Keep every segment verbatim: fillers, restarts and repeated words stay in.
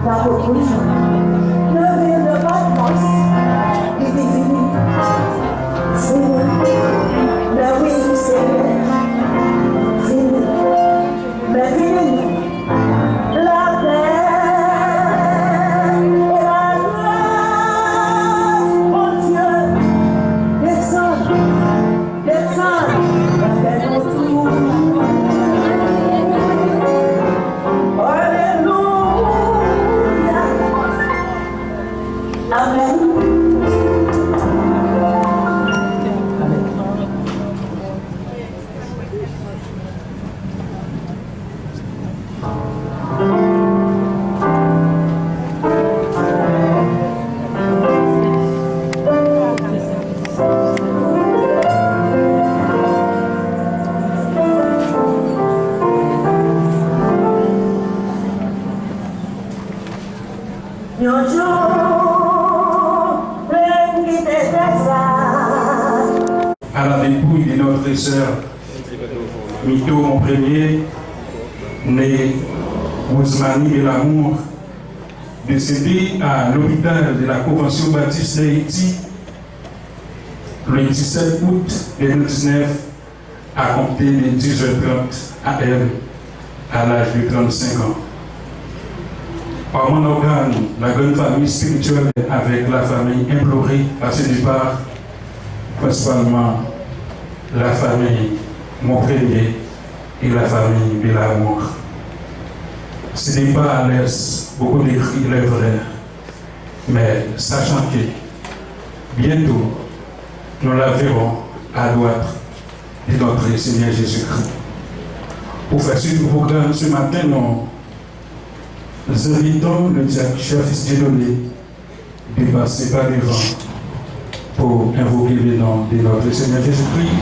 Nan vil de Patmòs, li te vini. Vini. Men wi, Senyè, vini. Men vini. Lapè e lagras, Bondye, desann. Desann avèk nou tou. Alelouya. Amèn. Amèn. Yon jou, plen kite tè sa. À la dépouille de notre sœur Mito Monpremier, née Rosemary Belamour, décédée à l'hôpital de la Convention Baptiste d'Haïti le dix-sept août deux mille dix-neuf, à compter de dix heures trente A M, à l'âge de trente-cinq ans. Par mon organe, la grande famille spirituelle avec la famille implorée à ce départ, principalement la famille Monpremier et la famille Belamour. Ce départ laisse beaucoup de cris, il est vrai, mais sachant que bientôt nous la verrons à droite de notre Seigneur Jésus-Christ. Pour faire suite au programme ce matin, nous invitons le diacre Cherfils Dieudonné de passer par devant pour invoquer le nom de notre Seigneur Jésus-Christ,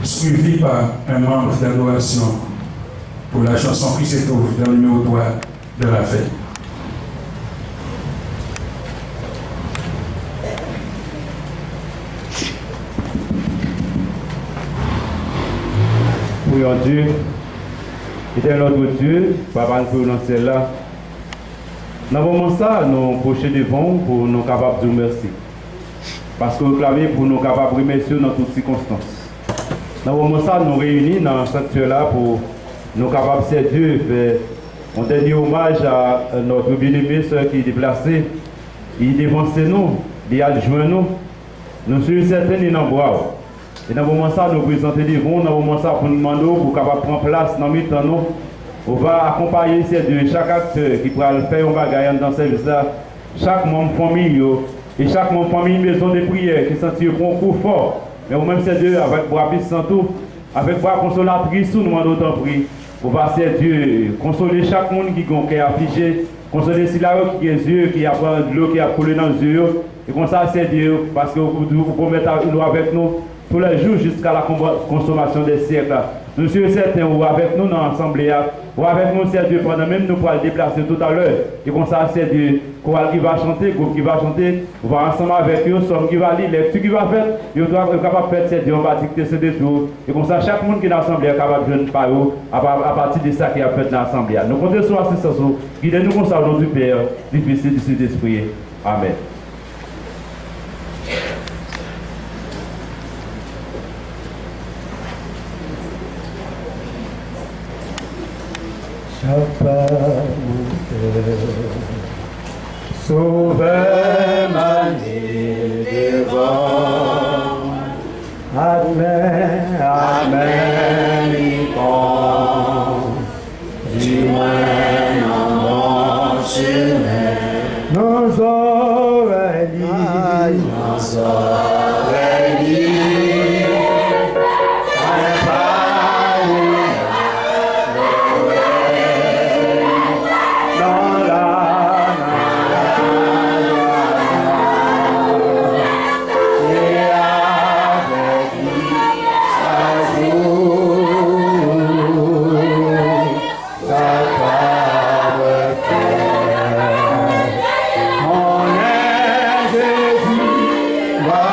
suivi par un membre d'adoration pour la chanson qui se trouve dans le numéro trois de la fête. Prions Dieu. Éternel notre Dieu, Papa nou ki nan syèl la, nan moman sa, nou pwoche devan w pou nou kapab di w mèsi. Paske w reklame pou nou kapab remèsye w nan tout sikonstans. Nan moman sa, nou reyini nan sanktiyè la pou nou kapab, Sè Dye, fè yon dènye omaj a, euh, notre bien-aimée sœur ki deplase, li devanse nou, li al jwenn nou. Nou si e sèten li nan bra w. E nan moman sa, nou prezante devan w, nan moman sa, pou n mande w pou w kapab pran plas nan mitan nou. Ou va akonpaye, Sè Dye, chak aktè ki pral fè yon bagay anndan sèvis la, chak manm fanmi yo, e chak manm fanmi Maison de Prière ki santi yo pran yon kou fò. Men ou menm, Sè Dye, avèk bra pisan ou, avèk bra konsolatris ou, nou mande w tanpri, ou va, Sè Dye, konsole chak moun ki gen yon kè aflije, konsole sila yo ki gen zye ki ap pran dlo ki ap koule nan zye yo, e konsa, Sè Dye, paske ou, ou, ou pwomèt a, nou avèk nou, tous les jours jusqu'à la con-, consommation des siècles. Nou si e sèten ou avèk nou nan asanble a, ou avèk nou, Sè Dye, pandan menm nou pral deplase toutalè. E konsa, Sè Dye, koral ki va chante, gwoup ki va chante, ou va ansanm avèk yo, sòm ki va li, lèkti ki va fèt, yo, yo kapab fèt, Sè Dye, anba dikte Sentespri w. E konsa, chak moun ki nan asanble a kapab jwenn pa yo apa-, apati de sa ki ap fèt nan asanble a. Nou konte sou asistans ou, gide nou konsa, au nom du Père, du Fils et du Saint-Esprit. Amèn. Chak pa nou fè, Sovè m ale devan. Amèn, amèn, li pran. Di mwen nan bon chemen. Nan zòrèy li. Nan zòrèy li. Mwen pa ou. Nan la, nan la, nan la. E avèk li chak jou. Sa pa wè fè. Konnen Jezi va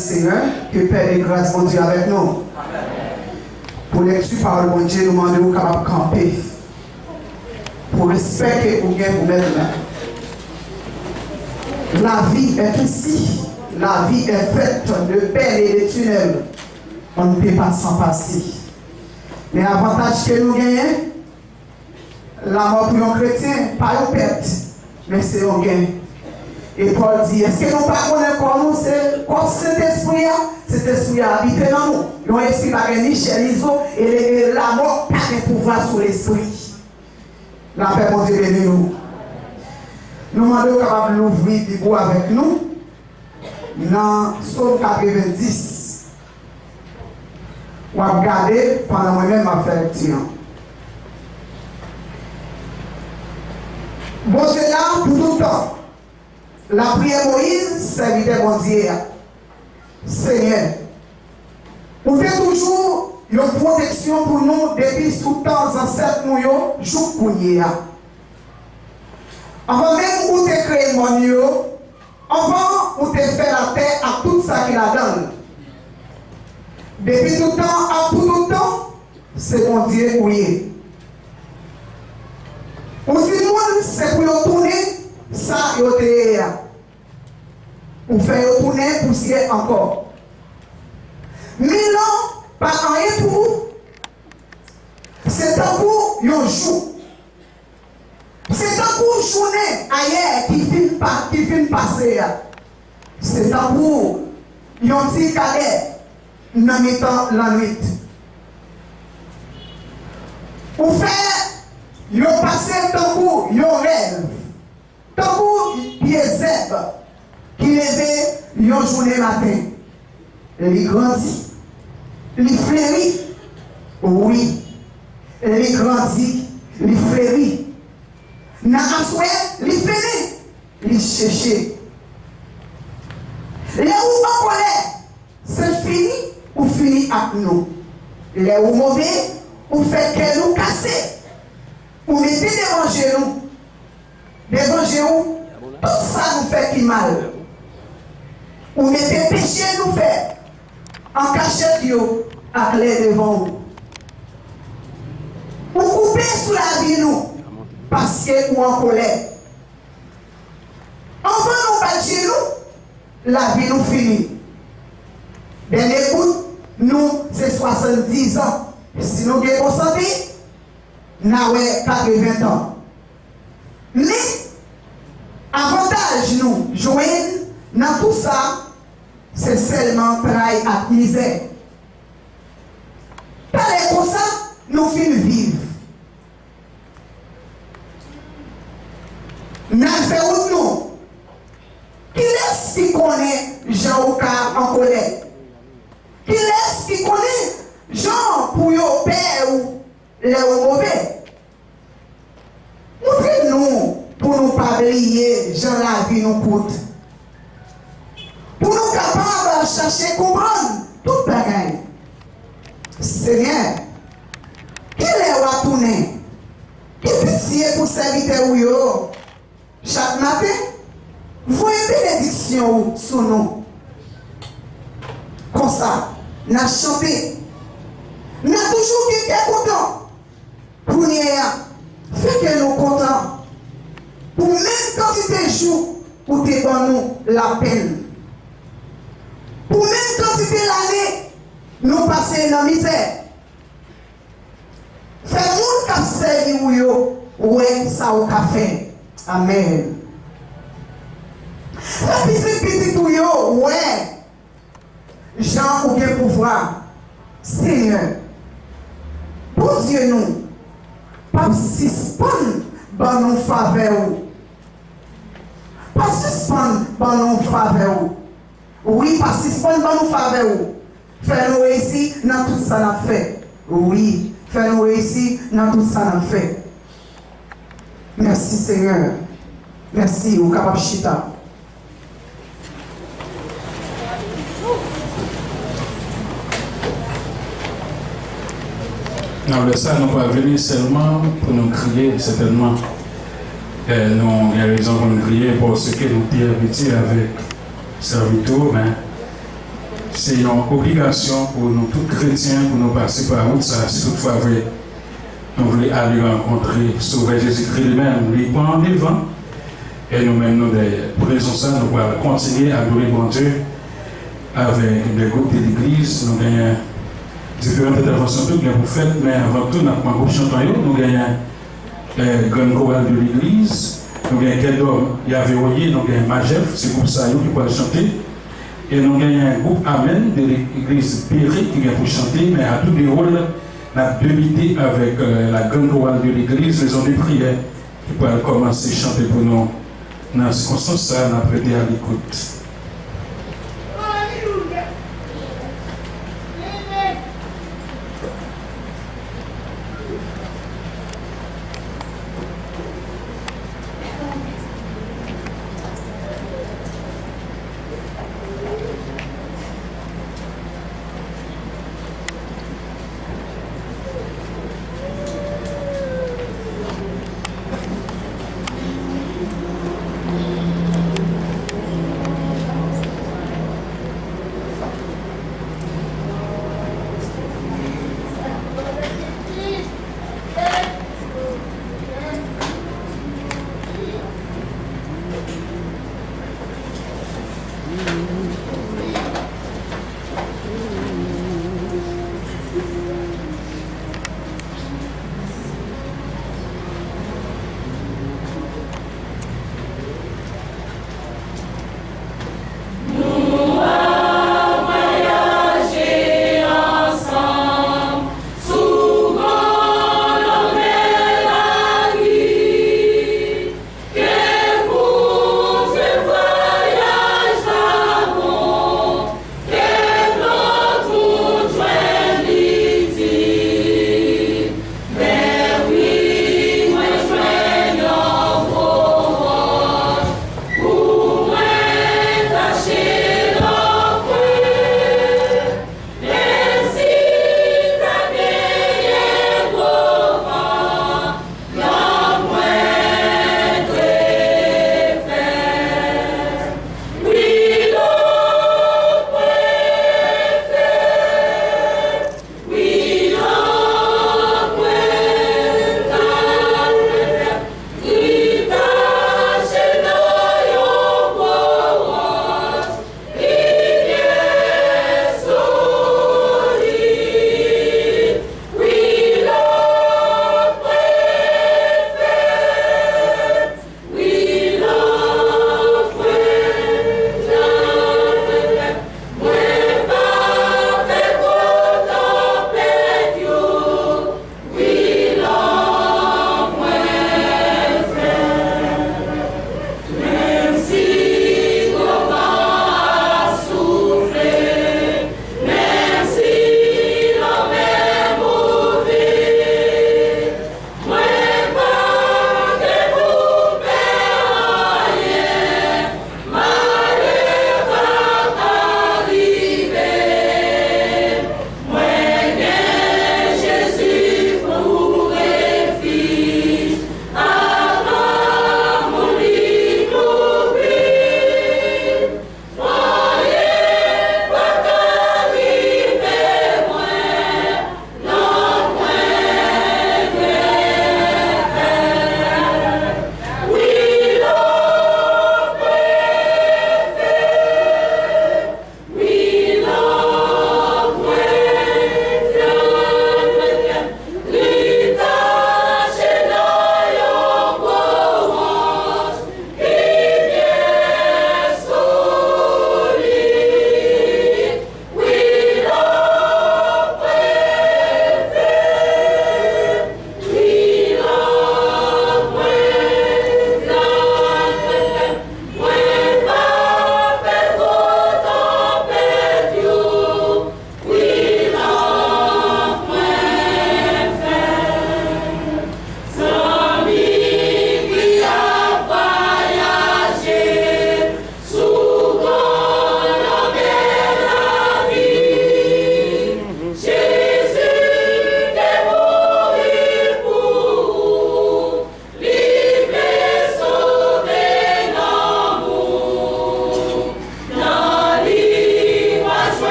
Senyè, ke pè de gras Bondye avèk nou. Pou lekti pawòl Bondye, nou mande w kapab kanpe. Pou respè ke ou gen pou mèt la. La vie est ainsi, la vie est faite de perles et de tunnels. On ne peut pas s'en passer. Men avantaj ke nou genyen, lanmò pou yon kretyen pa yon pèt, men se yon gen. E Pòl di, èske nou pa konnen kò nou se kò Sentespri a? Sentespri a abite nan nou. Yon espri pa gen ni chè ni zo, e, e lanmò pa gen pouvwa sou lespri. Lapè Bondye beni nou. Nou mande w kapab louvri Bib ou avèk nou nan Sòm katrevenndis. W ap gade pandan mwen menm m ap fè lekti an. Bondye la pou tout tan. Lapriyè Moyiz, sèvitè Bondye a. Senyè, ou te toujou yon pwoteksyon pou nou depi sou tan zansèt nou yo jouk kounye a. Anvan menm ou te kreye mòn yo, anvan ou te fè latè ak tout sa ki ladan l. Depi tout tan ak pou tout tan, se Bondye ou ye. Ou di moun se pou yo tounen sa yo te ye a. Ou fè yo tounen pousyè ankò. Mil an pa anyen pou ou. Se tankou yon jou. Se tankou jounen ayè ki fin pa, ki fin pase a. Se tankou yon ti kadè nan mitan lannwit. Ou fè yo pase tankou yon rèv. Tankou pye zèb ki leve yon jounen maten, li grandi, li fleri. Wi, li grandi, li fleri. Nan aswè, li fennen, li cheche. Lè ou an kòlè, se fini, ou fini ak nou. Lè ou move, ou fè kè nou kase. Ou mete devan je nou, devan je ou, tout sa nou fè ki mal. Ou mete peche nou fè an kachèt yo aklè devan ou. Ou koupe sou lavi nou, paske ou an kòlè. Anvan nou bat je nou, lavi nou fini. Dènye bout nou se swasanndizan. Si nou gen bon sante, n a wè katreven tan. Men, avantaj nou jwenn nan tou sa, se sèlman tray ak mizè. Talè konsa, nou fin viv. N al fè wout nou. Kilès ki konnen jan ou ka an kòlè? Kilès ki konnen jan pou yo pè ou lè ou move? Montre nou pou nou pa bliye jan lavi nou kout. Pou nou kapab chache konprann tout bagay. Senyè, kilè w a tounen? Gen pitye pou sèvitè ou yo. Chak maten, voye benediksyon ou sou nou. Konsa, n a chante. N a toujou gen kè kontan. Kounye a, fè kè nou kontan pou menm kantite jou ou te ban nou lapenn. Pou menm kantite lane nou pase nan mizè. Fè moun k ap sèvi ou yo wè sa ou ka fè. Amèn. Fè pitit pitit ou yo wè jan ou gen pouvwa. Senyè, Bondye nou p ap sispann ban nou favè ou. Pa sispann ban nou favè ou. Wi, pa sispann ban nou favè ou. Fè nou reyisi nan tout sa n ap fè. Wi, fè nou reyisi nan tout sa n ap fè. Mèsi, Senyè. Mèsi, ou kapab chita. Nan lè sa, nou pral vini sèlman pou nou kriye, sètènman. E nou gen rezon pou nou kriye, paske nou te abitye avèk sèvitè w, men Se yon obligasyon pou nou tout kretyen pou nou pase pa wout sa, si toutfwa vre nou vle ale rankontre Sovè Jezikri li menm. Li pran devan, e nou menm nou dèyè. Pou rezon sa, nou pral kontinye adore Bondye avèk de gwoup de legliz. Nou genyen diferan entèvansyon tou ki gen pou fèt, men avan tou, n ap pran gwoup chantan yo. Nou genyen eh, Grann Koral de Legliz, nou gen Kèdòm Yavewoye, nou gen Majèf, se gwoup sa yo ki pral chante. E nou genyen gwoup Amèn de Legliz Bere ki gen pou chante, men a tou de wòl, n ap debite avèk eh, la Grande Chorale de Legliz, Maison de Prière, ki pral kòmanse chante pou nou. Nan sikonstans sa a, n ap rete alekout.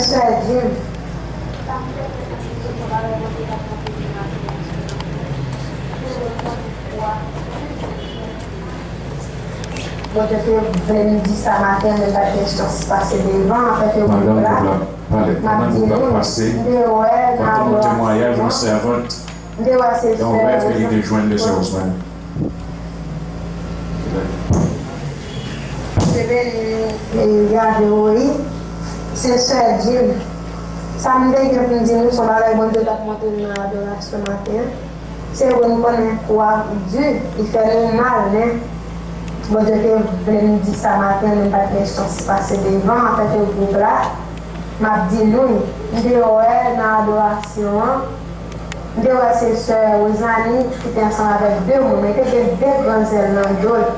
Sè Jim. Bondye te vle m di sa maten, men m pa t gen chans pase devan, anfèt, yo vle la. M ap di nou, m te wè nan adorasyon an. M te wè se sè Rosemary. Bondye beni, e, Yahweh, wi. Se sè Jim. Sa m te gen pou m di nou, se yon bagay Bondye t ap montre m nan adorasyon maten an. Se vre, m konnen kou a di, li fè nou mal, men Bondye te vle m di sa maten, men m pa t gen chans pase devan, antanke gwoup la, m ap di nou, m te wè nan adorasyon an, m te wè se sè Rosany ki te ansanm avèk de moun, men te gen de gran zèl nan do l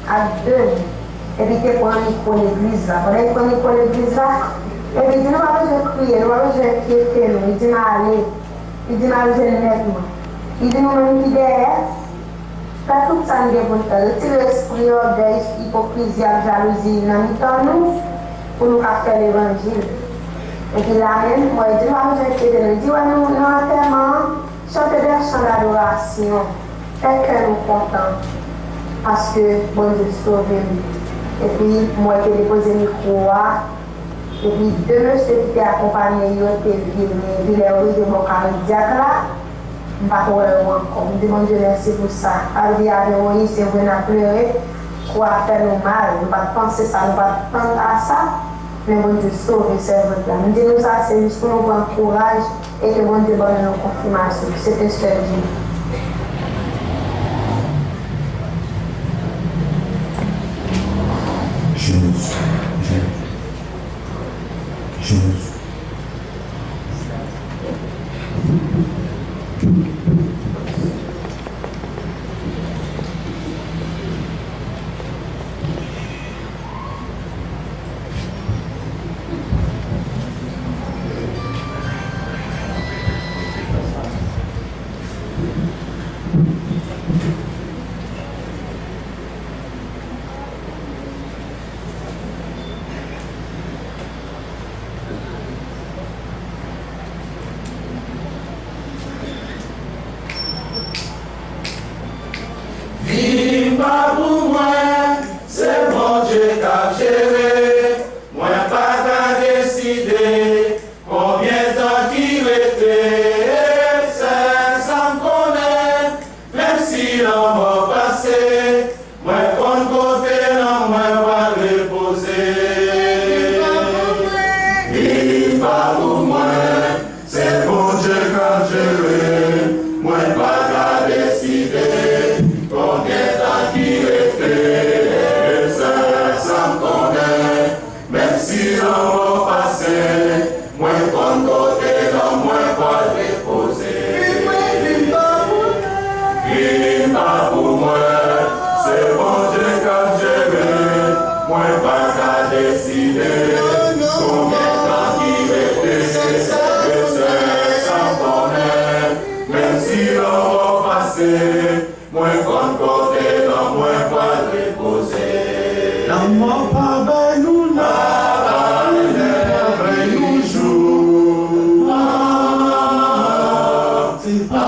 ak de moun. Epi te pran mikwo legliz la. Pandan li pran mikwo legliz la, epi di nou pa bezwen kriye, nou pa bezwen enkyete nou. Li di m ale. Li di m al jwenn mèt mwen. Li di nou menm ki dèyè, fè tout sa n gen pou n fè. Retire espri ògèy, ipokrizi ak jalouzi nan mitan nou pou nou ka fè levanjil. Epi la menm, mwen di nou pa bezwen enkyete nou. Li di wè nou nan antèman an, chante dè chan dadorasyon. Fè kè nou kontan paske Bondye sove nou. Epi mwen te depoze mikwo a. Epi de mesye ki te akonpanye yo te vini. Epi lè yo rive bò karidyak la, m pa t wè yo ankò. M di Bondye mèsi pou sa. Sa vle di avè Moyiz, se vre n ap plere, kou a fè nou mal. Nou pa t panse sa, nou pa t tann a sa. Men Bondye sove sèvant la. M di nou sa, se jis pou nou pran kouraj e ke Bondye ban nou yon konfimasyon. Se te sè Jim. Jezi, Jezi, Jezi. Vi m pa pou mwen, se Bondye k ap jere. Mwen pa ka deside konbyen tan ki rete. Sèl sa m konnen, menm si lanmò pase, mwen konn kote nanm mwen pral repoze. Vi m pa pou mwen, se Bondye k ap jere. Mwen pa ka deside konbyen tan ki rete. Sèl sa m konnen, menm si lanmò pase, mwen konn kote nanm mwen pral repoze. Vi m, vi m pa pou mwen. Vi m pa pou mwen, se Bondye k ap jere. Mwen pa ka deside konbyen tan ki rete. Se sèl sa m konnen, menm si lanmò pase, mwen konn kote nanm mwen pral repoze. Lanmò pa bay nou nèt, pa bay nou jou. Se pa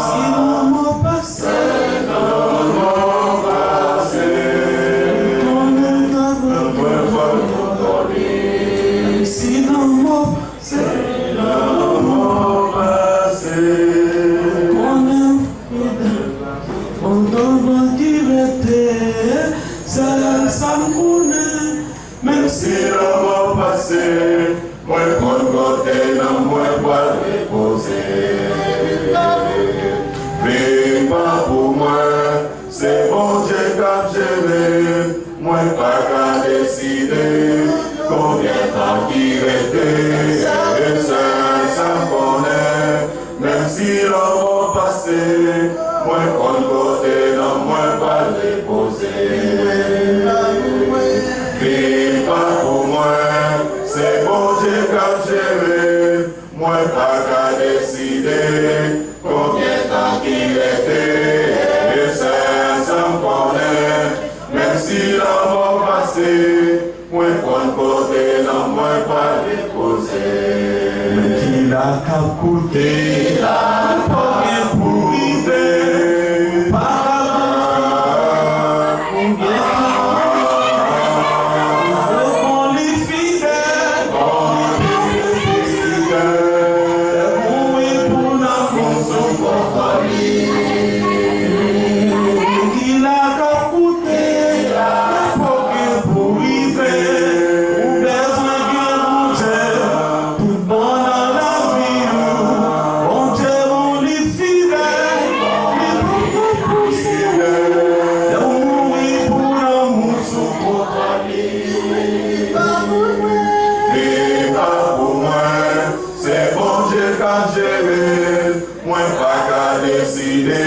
si lanmò pase, lanmò pase, konnen nanm mwen pral repoze. Si lanmò Se lanmò pase. Konnen, pandan ki rete, sèl sa m konnen, menm si lanmò pase, mwen konn kote nanm mwen pral repoze. Vi pa pou mwen, se Bondye k ap jere. Mwen pa ka deside konbyen tan ki rete. Sèl sa m konnen, menm si lanmò pase, mwen konn kote nanm mwen pral repoze. Vi pa pou mwen, se Bondye k ap jere. Mwen pa ka deside konbyen tan ki rete. Sèl sa m konnen, menm si lanmò pase, mwen konn kote K ap koute la, pa gen pou rive, pa ka konnen konbyen tan. Ou bon, li fidèl, li fidèl, mouri pou lanmou sou kò li. Ki la k ap koute la, pa gen pou rive, ou bezwen gen Bondye. Tout bon nan lavi ou, Bondye ou li fidèl, li poko pouse. Lè ou mouri pou lanmou sou kò li. Li pa pou mwen, se Bondye k ap jere. Mwen pa ka deside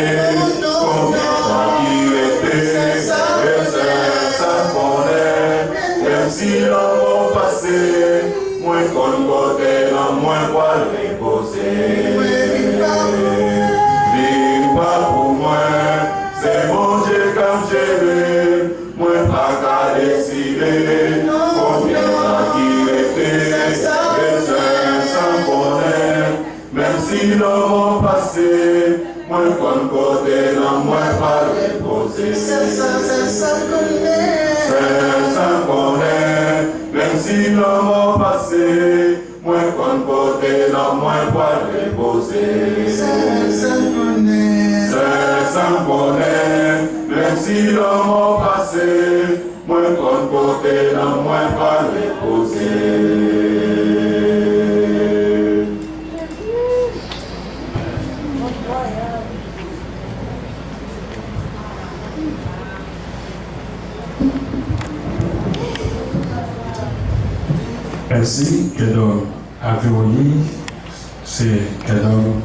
konbyen tan ki rete, e sèl sa m konnen, menm si lanmò pase, mwen konn kote nanm mwen pral repoze. Vi pa pou mwen, se Bondye k ap jere. Mwen pa ka deside konbyen tan ki rete, e sèl sa m konnen, menm si lanmò pase, mwen konn kote nanm mwen pral repoze. Sèl sa, sèl sa m konnen. Sèl sa m konnen, menm si lanmò pase, mwen konn kote nanm mwen pral repoze. Sèl sa m konnen. Sèl sa m konnen, menm si lanmò pase, mwen konn kote nanm mwen pral repoze. Mèsi, kèdòm. Averoni, se kèdòm,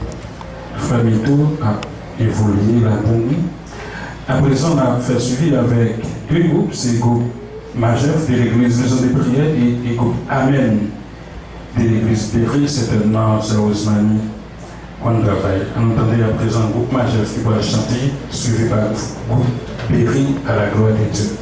frè Mito ap evolye ladan li. Aprezan, n ap fè swivi avèk de gwoup, se gwoup Majèf de legliz Maison de Prière e, e gwoup Amèn de legliz Beri, sètènman, sè Rosemary konn travay. Ann tande aprezan gwoup Majèf ki pral chante, swivi pa gwoup Beri, à la gloire de Dieu.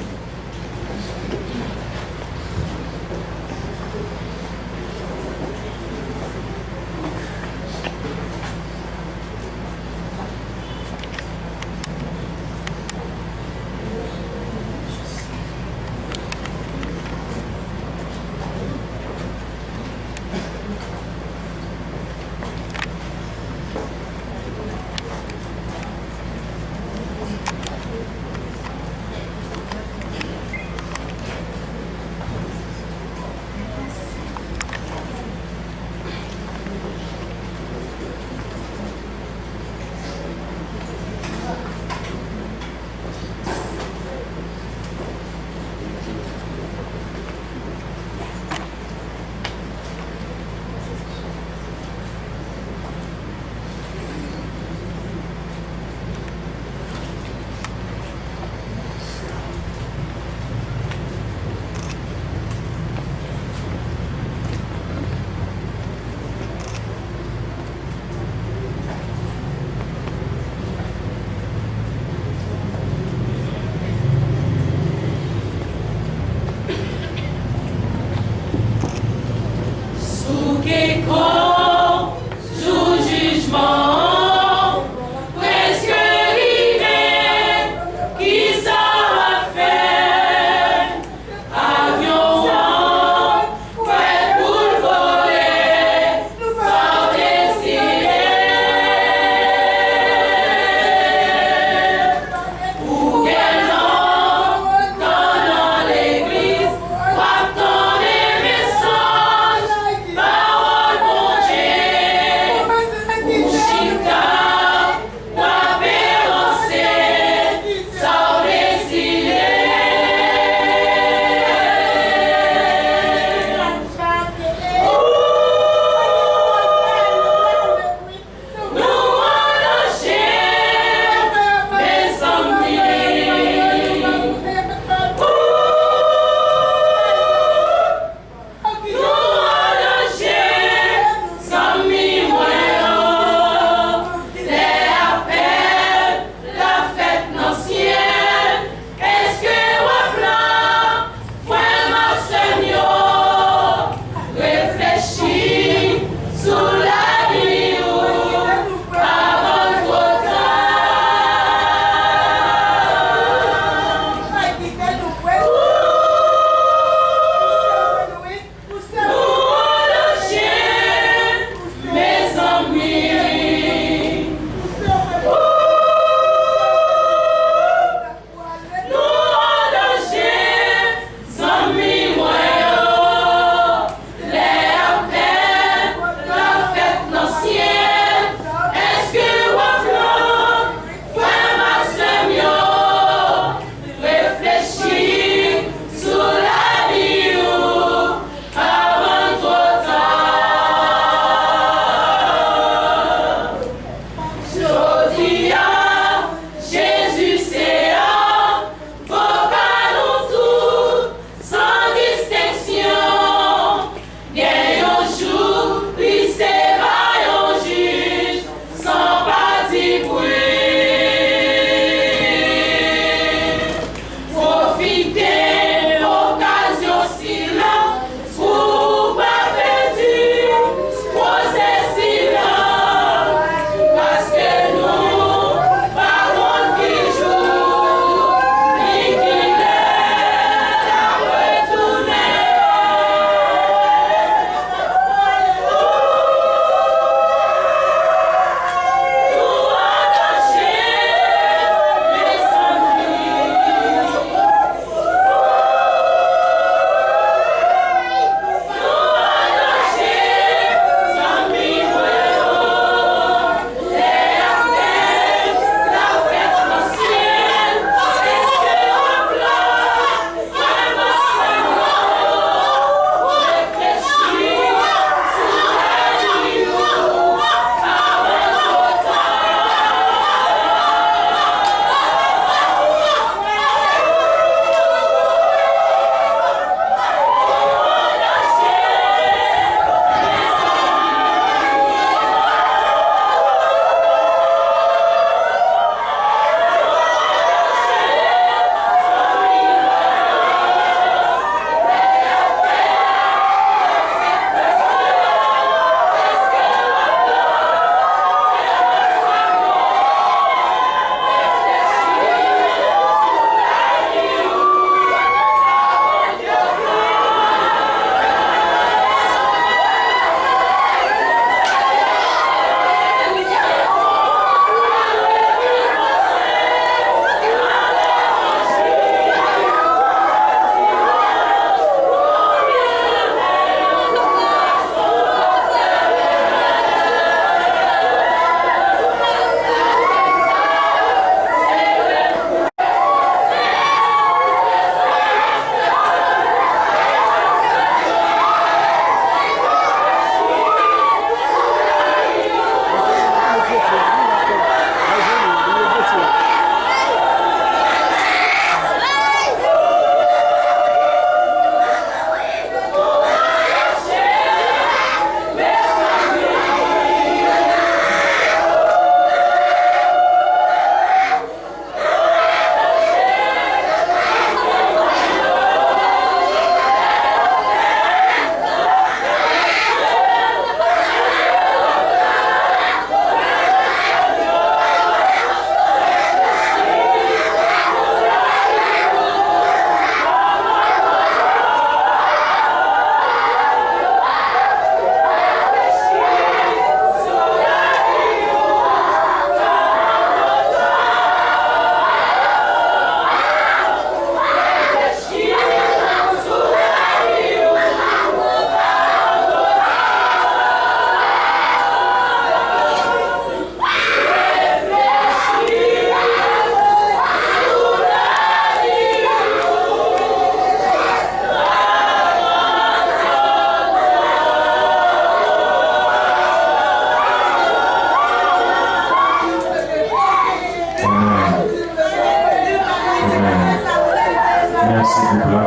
Sou ken kò jou jijman an prèske rive, kisa w ap fè? Avyon an prèt pou l vole, sa w deside. Ou gen lontan nan legliz, w ap tande mesaj, pawòl Bondye.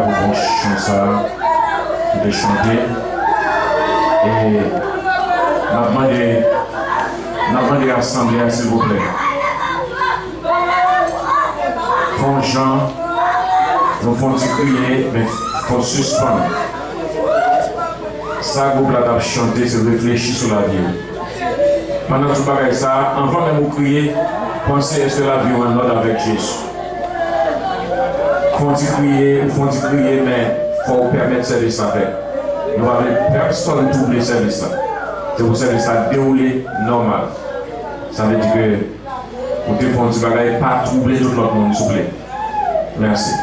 Pou bon chan sa a, ki te chante. E n ap mande, n ap mande asanble a, silvouplè. Fè yon jan, nou fè yon ti kriye, men fò sispann. Sa gwoup la t ap chante, se reflechi sou lavi w. Pandan tout bagay sa a, anvan menm ou kriye, panse èske lavi w an lòd avèk Jezi. Fè yon ti kriye, ou fè yon ti kriye, men fò w pèmèt sèvis la fèt. Nou pa vle pèsonn twouble sèvis la. Se pou sèvis la dewoule nòmal. Sa vle di ke ou te fè yon ti bagay, pa twouble tout lòt moun, souple. Mèsi.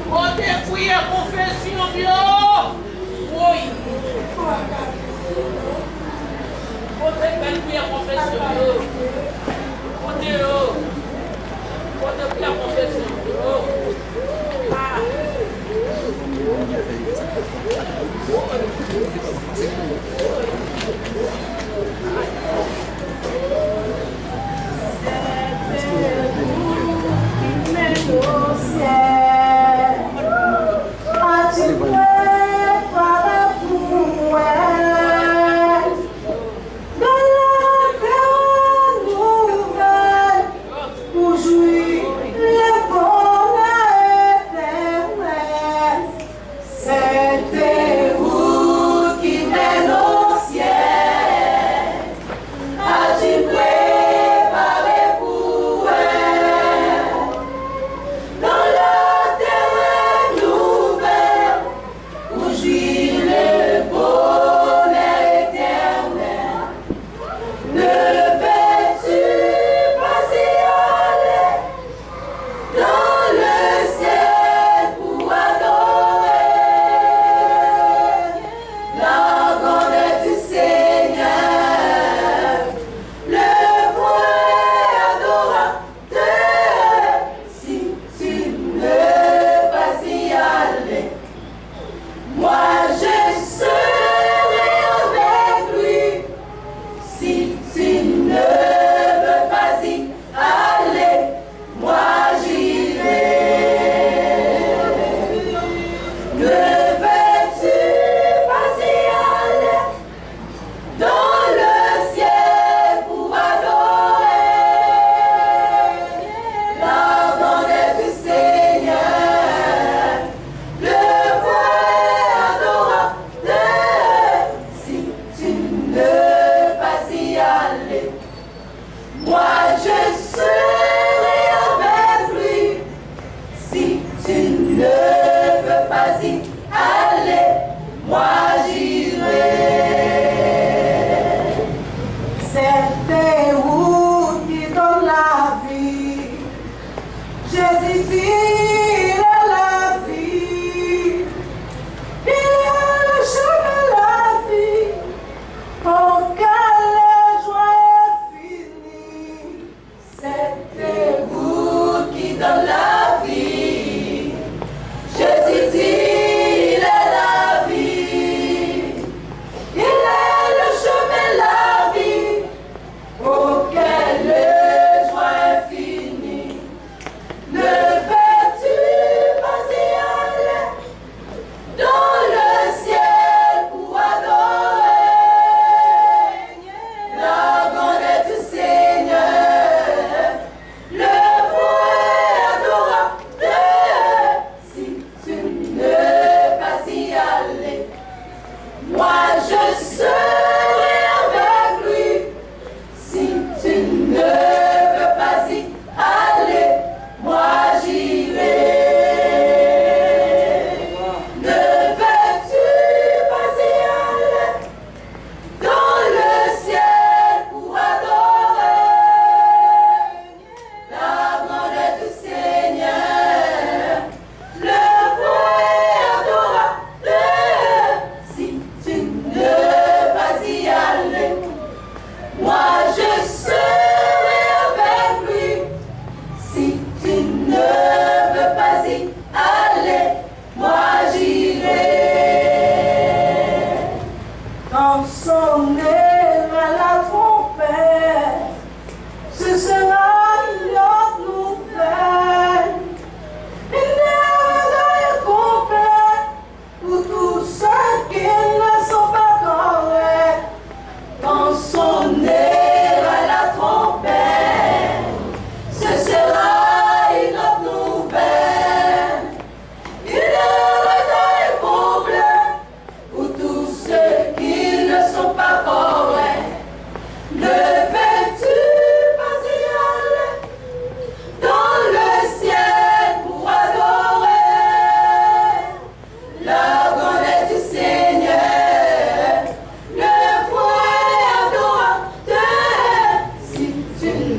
Kote priyè konfesyon yo? Woy! Kote bèl priyè konfesyon yo? Kote yo? Kote priyè konfesyon yo? Ah!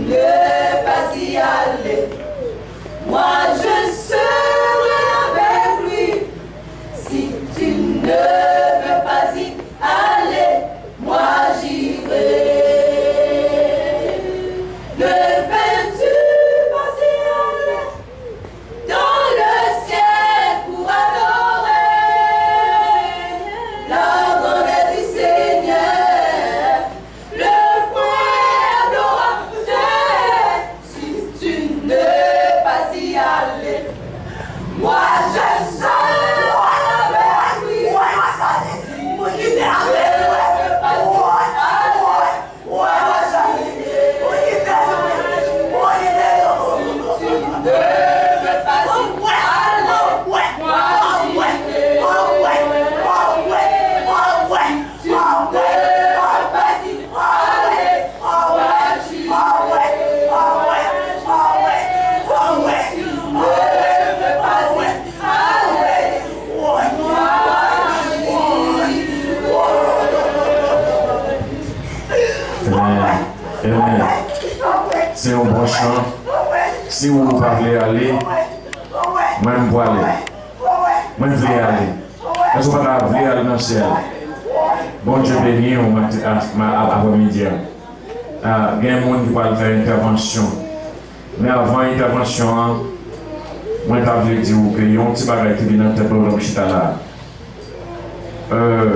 Ne pas y aller, moi je serai avec lui. Si tu ne veux pas y aller, moi j'irai. Ne veux-tu pas y aller dans le ciel pour adorer la grandeur du Seigneur? Le frère Dorante, si tu ne veux pas y aller, moi je serai avec lui. Si tu ne veux pas y aller, moi j'irai. Si tu ne veux pas y aller, moi j'irai. Amen. Amen. Se yon bon chan. Si ou pa vle ale, mwen m pwale. Mwen vle ale. Èske w pa ta vle al nan syèl? Bondye beni w mat-, a-, ma-, a-, aprèmidi a. A, gen moun ki pral fè entèvansyon. Men avan entèvansyon an, mwen ta vle di w ke yon ti bagay ki vin nan tèt mwen pandan m chita la. Euh,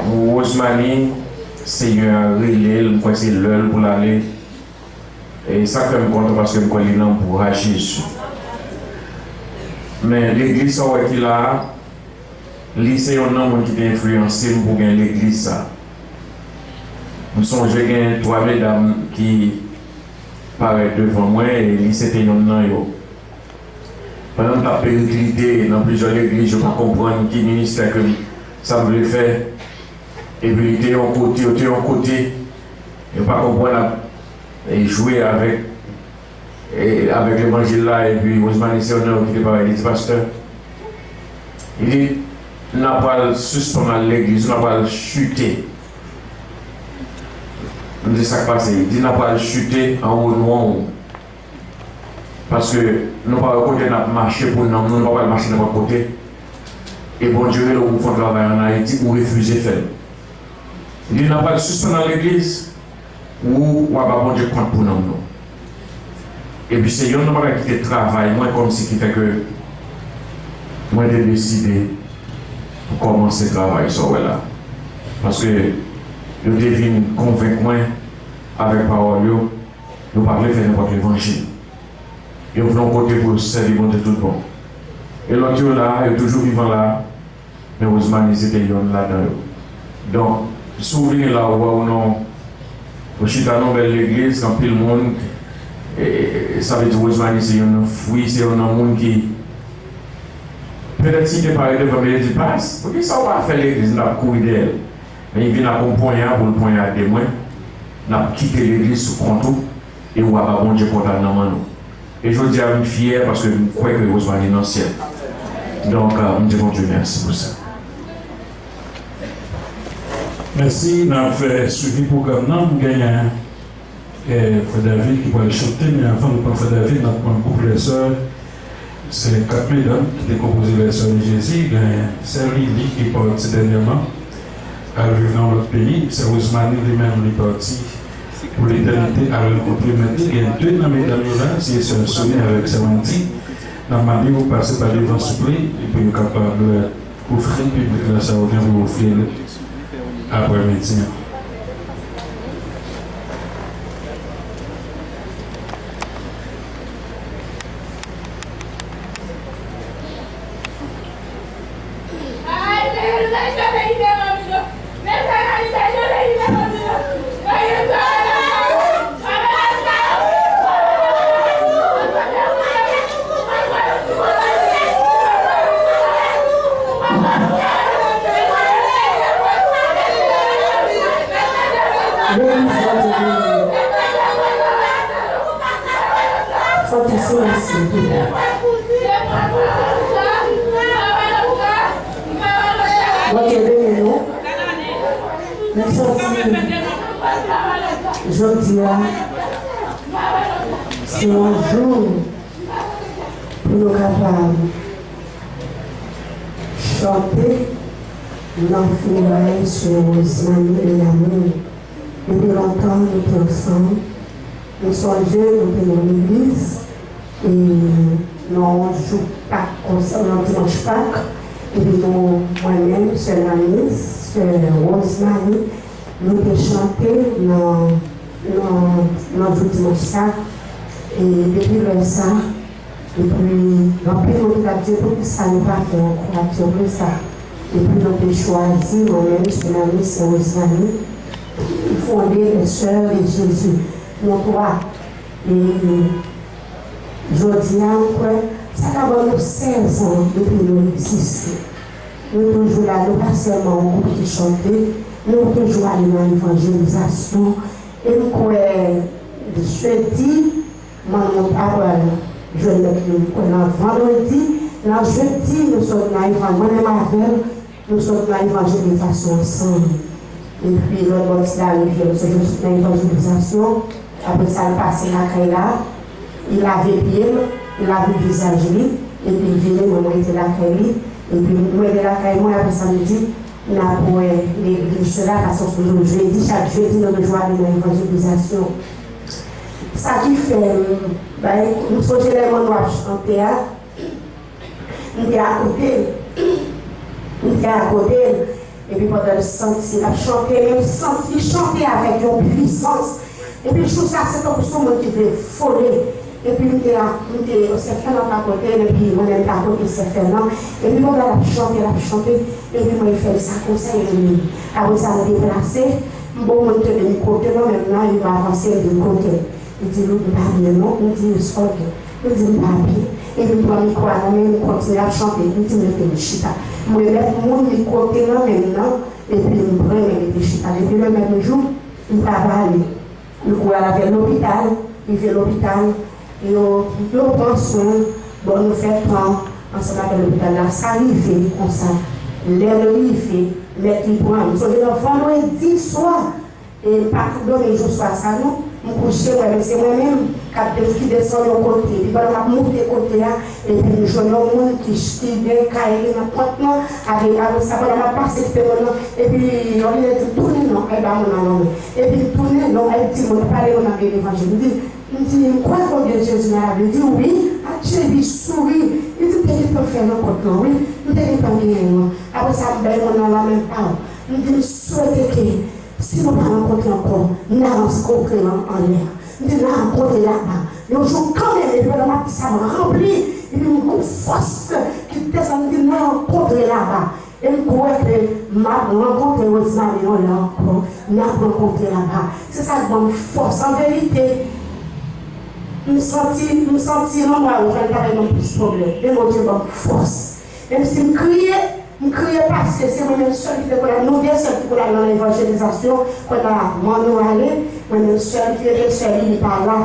Rosemary, Senyè a rele l, m kwè se lè l pou l ale. E sa k fè m kontan, paske m kwè li nan bra Jezi. Men legliz sa w wè ki la a, li se yonn nan moun ki te enfliyanse m pou gen legliz sa. M sonje gen twa medam ki parèt devan mwen, e li se te yonn nan yo. Pandan m t ap periklite nan plizyè legliz, yo pa konprann ki ministè ke m, sa m vle fè. Epi li te yon kote, yo te yon kote, yo pa konprann ap, e, jwe avèk, e, avèk levanjil la, epi Rosemary se yonn nan yo ki te parèt, li di, pastè, li di, n ap pral sispann al legliz, n ap pral chite. M di, sa k pase? Li di, n ap pral chite anwo non an. Paske nou pa wè kote n ap mache pou nanm nou, nou pa pral mache nenpòt kote. E Bondye rele w pou fè yon travay ann Ayiti, ou refize fè l. Li di, n ap pral sispann al legliz, ou w a ba Bondye kont pou nanm nou. Epi se yonn nan bagay ki te travay mwen, kòmsi ki fè ke mwen te deside pou kòmanse travay sa w wè la. Paske yo te vin konvenk mwen avèk pawòl yo, yo pa vle fè nenpòt levanjil. Yo vle yon kote pou yo sèvi Bondye tout bon. E lòt yo la, yo toujou vivan la, men Rosemary se te yonn ladan yo. Donk, si w vini la, ou wè ou nan, ou chita nan yon bèl legliz, anpil moun, e, e, e, sa vle di Rosemary se yonn nan fwi, se yonn nan moun ki, petèt si te parèt devan m, li di, "Pas, poukisa w pa fè legliz?" M t ap kouri dèyè l. Men li vin ak yon ponya pou l ponyade mwen. N ap kite legliz sou kont ou, e w a ba Bondye kont la nan men nou. E jodi a, m fyè paske m kwè ke Rosemary nan syèl. Donk, euh, m di Bondye mèsi pou sa. Mèsi, n ap fè swivi pwogram nan. M genyen, eh, Frè David ki pral chante, men avan nou pran Frè David, n ap pran gwoup lèsè. Se kat medam ki te konpoze lèsè de Jezi, genyen sè Lili ki pati dènyèman, al viv nan lòt peyi. Sè Rosemary li menm, li pati pou letènite al rankontre mèt li. Gen de nan medam yo la, se sè Sonia avèk sè Wendy. N ap mande yo pase pa devan souple, epi yo kapab ofri piblik la sa yo gen pou yo ofri l aprèmidi an. Fò w te silencieux, Pita. Bondye beni nou. Nou sòti. Jodi a, se yon jou pou nou kapab chante nan fineray Sè Rosemary Lenamour. Depi lontan, nou te ansanm. Nou sonje, nou te nan legliz, e nan yon jou Pak konsa, yon dimanch Pak, epi nou, mwen menm, Sè Nanis, Sè Rosemary, nou te chante nan, nan, nan jou dimanch sa. E depi lè sa, epi anpil moun t ap di, poukisa nou pa fè yon kwatè konsa? Epi nou te chwazi, mwen menm, Sè Nanis, Sè Rosemary, fonde Les Sœurs de Jésus. Nou twa. E jodi a, m kwè, sa ka ban nou sèz an depi nou egziste. Nou toujou la, nou pa sèlman yon gwoup ki chante, nou toujou ale nan evanjelizasyon. E m kwè, jedi, manman ta pral jwenn lòt li, m kwè nan vandredi, nan jedi, nou sot nan evan-, mwen menm avè l, nou sot nan evanjelizasyon ansanm. Epi lòt bò ti larivyè, nou sot, nou sot nan evanjelizasyon. Apre sa, l pase lakay la, li lave pye l, li lave vizaj li, epi l vini, mwen, mwen rete lakay li, epi mwen rete lakay mwen, apre sa, m di, n ap wè legliz la, paske se yon jedi, chak jedi, nou toujou ale nan evanjelizasyon. Sa ki fè, m, bay, m sonje lè manno ap chante a, M te akote l. M te akote l. Epi pandan l santi l ap chante, men m santi l chante avèk yon pwisans. Epi jou sa, se tankou se yon moun ki vle vole. Epi m te, m te, Sè Fènan t akote l, epi mwen menm m t akote Sè Fènan. Epi pandan l ap chante, l ap chante, epi mwen fè l sa konsa, epi apre sa, m deplase, m bon moun kenbe mikwo nan men m nan, epi m avanse, m vin kote l. Li di, "Louk, m pa byen non." M di, "Sa w gen?" Li di, "M pa byen." Epi m pran mikwo a nan men l, m kontinye ap chante. M di, "Mete m chita." M remèt moun mikwo te nan men m nan, epi m pran, m mete chita. Depi lè menm jou, m pa pale. Li kouri al avè l lopital, rive lopital, yo, yo pran swen l, bon, nou fè tan ansanm avè lopital la. Sa rive konsa. Lè l rive, mèt li pran l. M sonje nan vandredi swa, E m pa t dòmi jou swa sa non. M kouche, mwen menm, se mwen menm k ap de-, ki desann yon kote. Epi pandan m ap moute kote a, epi m jwenn yon moun ki, ki gen kay li nan pant lan. Apre, apre sa, pandan m ap pase kote moun nan, epi yon lè di m, "Tounen non, al ba moun nan lonmen." Epi m tounen, non, el di, "Mwen pale moun nan gen levanjil." M di, m di, "M kwè ke w gen Jezi nan lavi." Li di, "Wi." Adje, li souri. Li di, "M te gentan fè rankont lan, wi. M te gentan genyen l." Apre sa, m bay moun nan lanmen pa w. M di, "M swete ke si nou pa rankontre ankò, n a rankontre an, anlè a." M di, "N a rankontre laba yon jou kanmenm." Epi pandan m ap di sa, m ranpli. Epi m gon fòs ki desann, m di, "N a rankontre laba." E m kwè ke m ap rankontre Rosemary yon lè ankò. N ap rankontre laba. Se sa k ban m fòs. An verite, m santi, m santi lanmò a Rosemary ta bay mwen plis pwoblèm. Men Bondye ban m fòs. Menm si m kriye, m kriye paske se mwen menm sèl ki te konn al, nou de sèl ki konn al nan levanjelizasyon, pandan manno ale, mwen menm sèl ki rete, sè Lili pa la.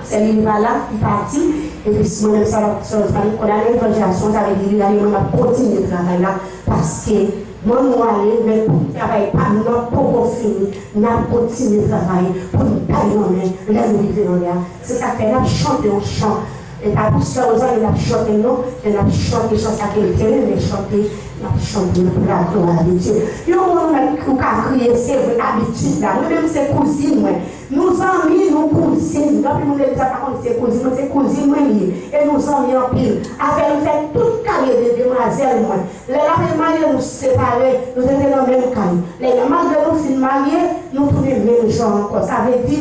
Sè Lili pa la, li pati, epi si mwen menm sa, sè Rosemary konn al nan levanjelizasyon, sa vle di li ale, mwen m ap kontinye travay la, paske manno ale, men travay pa m nan poko fini, n ap kontinye travay pou n bay lanmen lè nou rive anlè a. Se sa k fè n ap chante yon chan. E pa pou sè Rosemary n ap chante non, men n ap chante chan sa ke l te renmen chante, n ap chante l pou la glwa de Dye. Yon moun ou ka kriye, se vre, abitid la. Mwen menm se kouzin mwen. Nou zanmi, nou kouzin. Gen anpil moun legliz la pa konn se kouzin mwen, se kouzin mwen li ye. E nou zanmi anpil. Avè l m fè tout kalite de demwazèl mwen. Lè l ap marye, nou separe, nou te rete nan menm kay. Lè, malgre nou fin marye, nou tounen menm jan ankò. Sa vle di,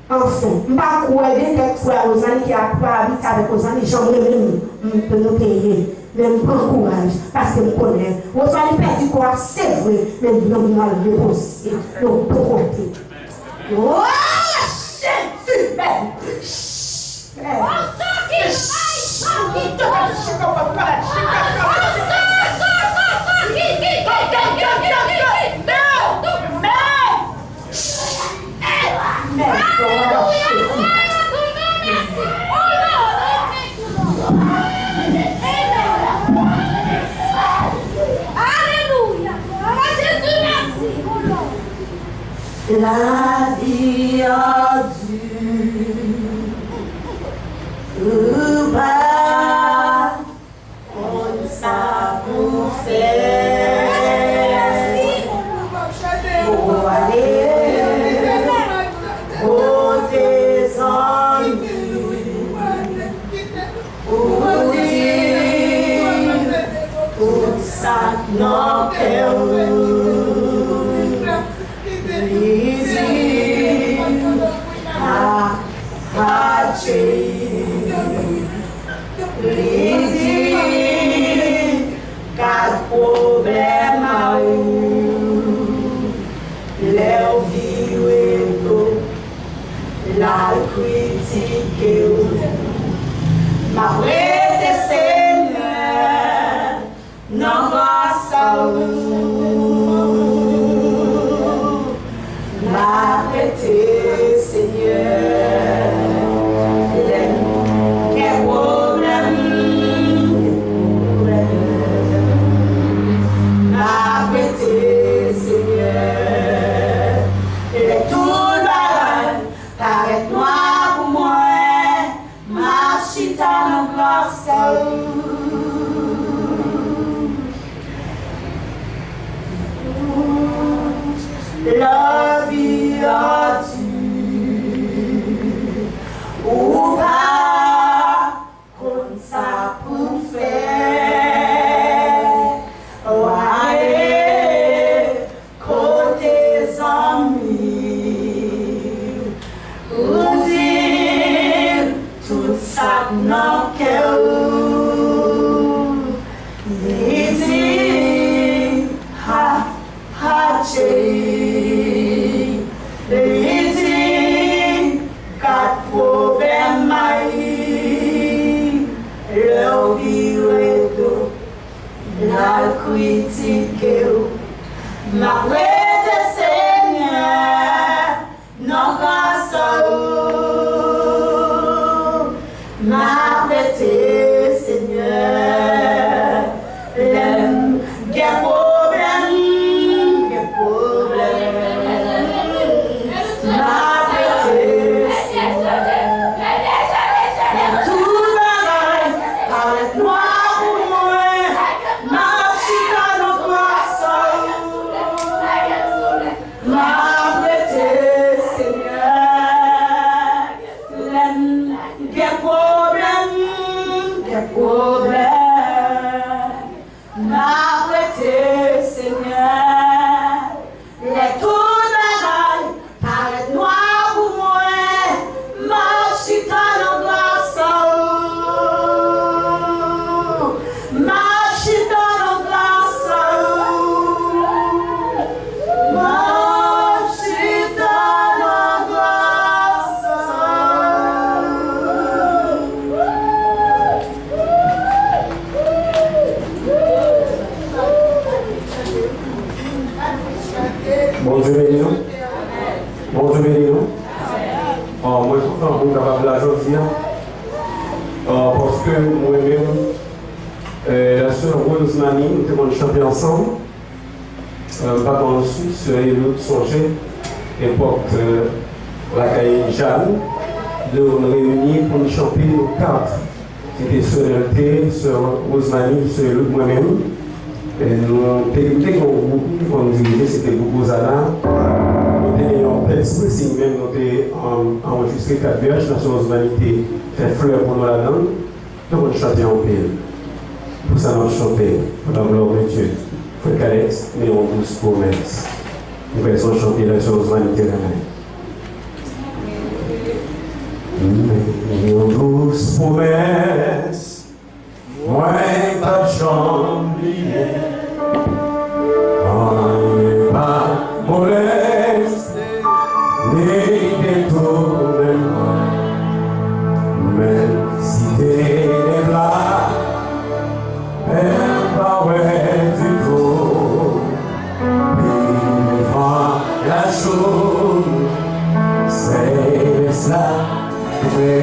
anfen, m pa kwè de kèk frè Rosemary ki ap, pa abitye avèk Rosemary jan mwen menm m, m, nou te ye. Men m pran kouraj, paske m konnen Rosemary pèdi kò a, se vre, men nanm nan repoze nan bon kote. Oh, Jezi, men. Alelouya. Papa Jezi, mèsi. Lavi Pèdi, ou pa konn sa pou fè. Ou ale kote zanmi, ou di tout sa k nan kè w. Li di, ha, ha, Jay. Li di, gad pwoblèm a ou. Lè w vire do, l al kritike w. M ap rete, Senyè, nan gras ou. M ap rete, Senyè, lè m gen pwoblèm, gen pwoblèm. M ap rete, Senyè, lè tout bagay parèt nwa pou mwen. M ap chita nan gras ou. Lavi a di, ou pa konn sa pou fè. W ale kote zanmi, ou di tout sa k nan kè w. Li di, ha, ha, Jay. Li di, gad pwoblèm a li. Lè w vire do, l al kritike w. M ap rete, Senyè, nan gras ou. M ap rete, Senyè, lè m gen pwoblèm, gen pwoblèm. M ap rete, Senyè, lè tout bagay parèt nwa pou mwen. M ap chita nan gras ou. M ap rete, Senyè, lè m gen pwoblèm, gen pwoblèm. M ap rete, Senyè, lè tout bagay parèt nwa pou mwen. M ap chita nan gras ou. M ap chita nan gras ou. M ap chita nan gras ou. Bondye beni nou. Bondye beni nou. Ah, mwen kontan pou m kapab la jodi a. Ah, paske mwen menm, eh, la sè Rosemary, nou te konn chante ansanm. Eh, m pa konn si sè Eliud sonje epòk, eh, lakay Jane, lè nou reyini pou n chante nou kat. Se te sè Nelte, sè Rosemary, sè Eliud, mwen menm. E nou te, nou te gen yon gwoup nou te konn dirije, se te gwoup Ozana. Nou te gen yon tèks presi, men nou te, um, anrejistre kat vèj, nan sè Rosemary te fè flè pou nou ladan l. Nou konn chante anpil. Pou sa n ap chante, pou la gloire de Dieu. Frè Kalex, men yon dous pwomès. Nou fè son chante lè sè Rosemary te renmen. Men yon dous pwomès, mwen p ap janm bliye. Anyen pa moleste, ni detounen mwen. Menm si tenèb la, pè m pa wè ditou. Pi devan lajou, sèvis la prè.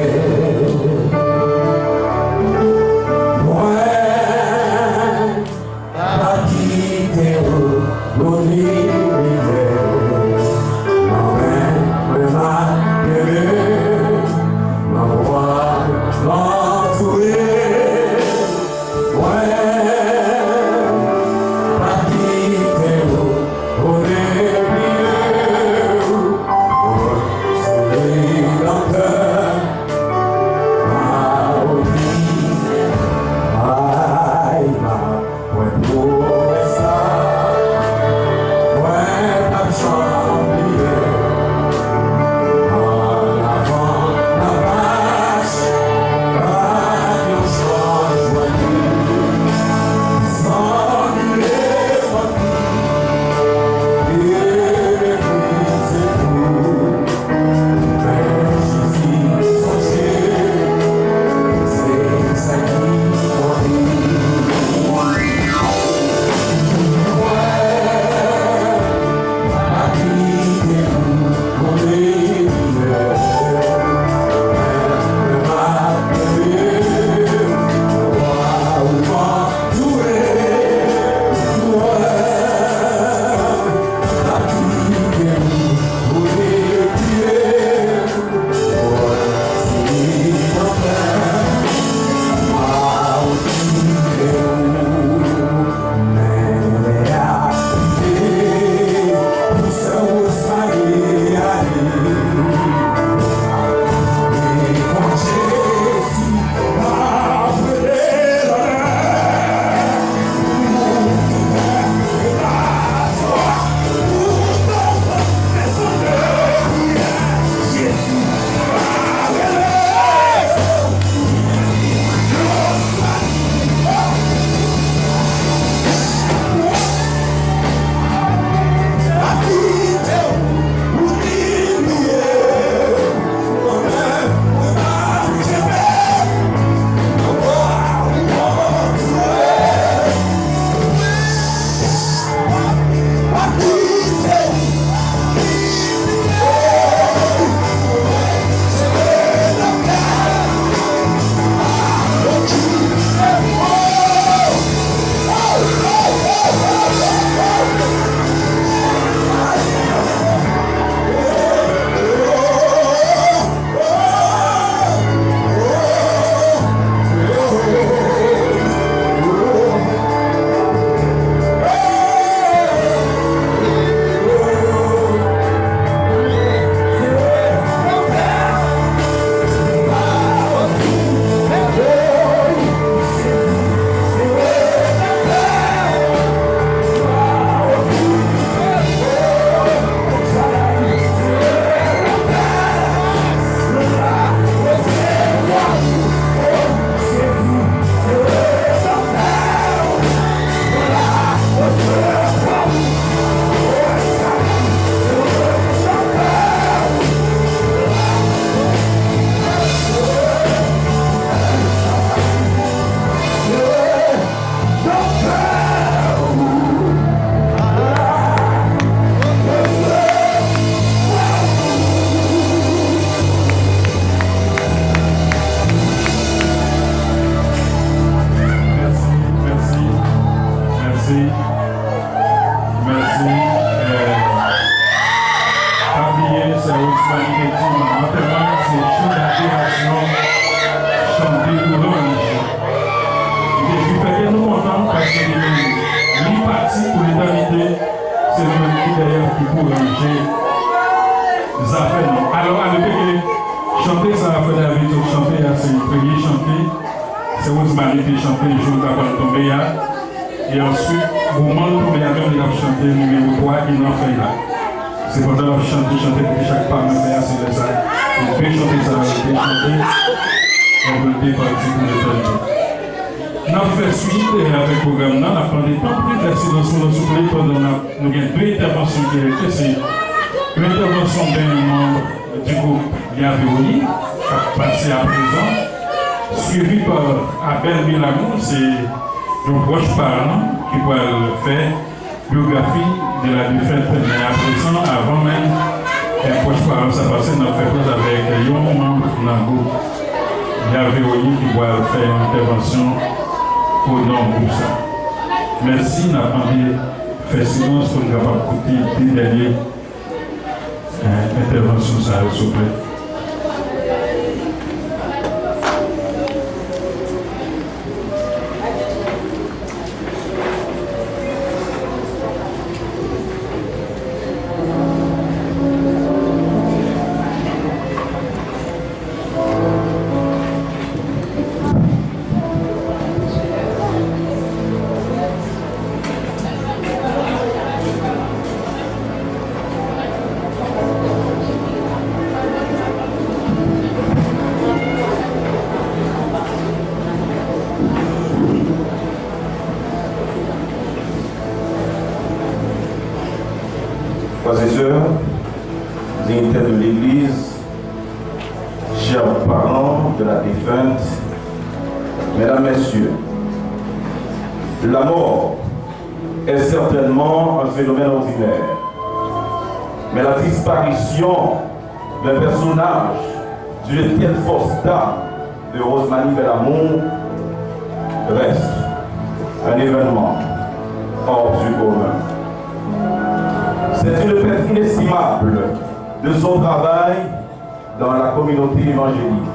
Mwen pa kite ou, nou ni milè. Mwen, mwen, mwen, Chante sa a, Frè David sot chante a, se premye chante. Se Rosemary te chante jou l ta pral tonbe a. E answit, moman l tonbe a menm, li t ap chante nimewo twa ki nan fèy la. Se pandan l ap chante, chante pou ki chak pa menm fè a, se lè sa a, li te chante sa a, li te chante, epi l te pati pou letènite. N ap fè swit, eh, avèk pwogram nan. N ap mande tanpri fè silans nou, souple, pandan n ap, nou gen de entèvansyon ki rete. Se yon entèvansyon de yon manm di gwoup Yave Oli k ap pase aprezan, swivi pa Abel Milamou, se yon pwòch paran ki pral fè biografi de la défunte, men aprezan, avan menm, eh, pwòch paran sa pase, n ap fè pòz avèk yon manm nan gwoup Yave Oli ki pral fè yon entèvansyon o non gwoup sa. Mèsi, n ap mande fè silans pou n kapab koute de dènye, eh, entèvansyon sa yo, souple. Frères et sœurs, dignitaires de l'Église, chers parents de la défunte, mesdames, messieurs, la mort est certainement un phénomène ordinaire, mais la disparition d'un personnage d'une telle force d'âme de Rosemary Belamour reste un événement hors du commun. C'est une perte inestimable de son travail dans la communauté évangélique,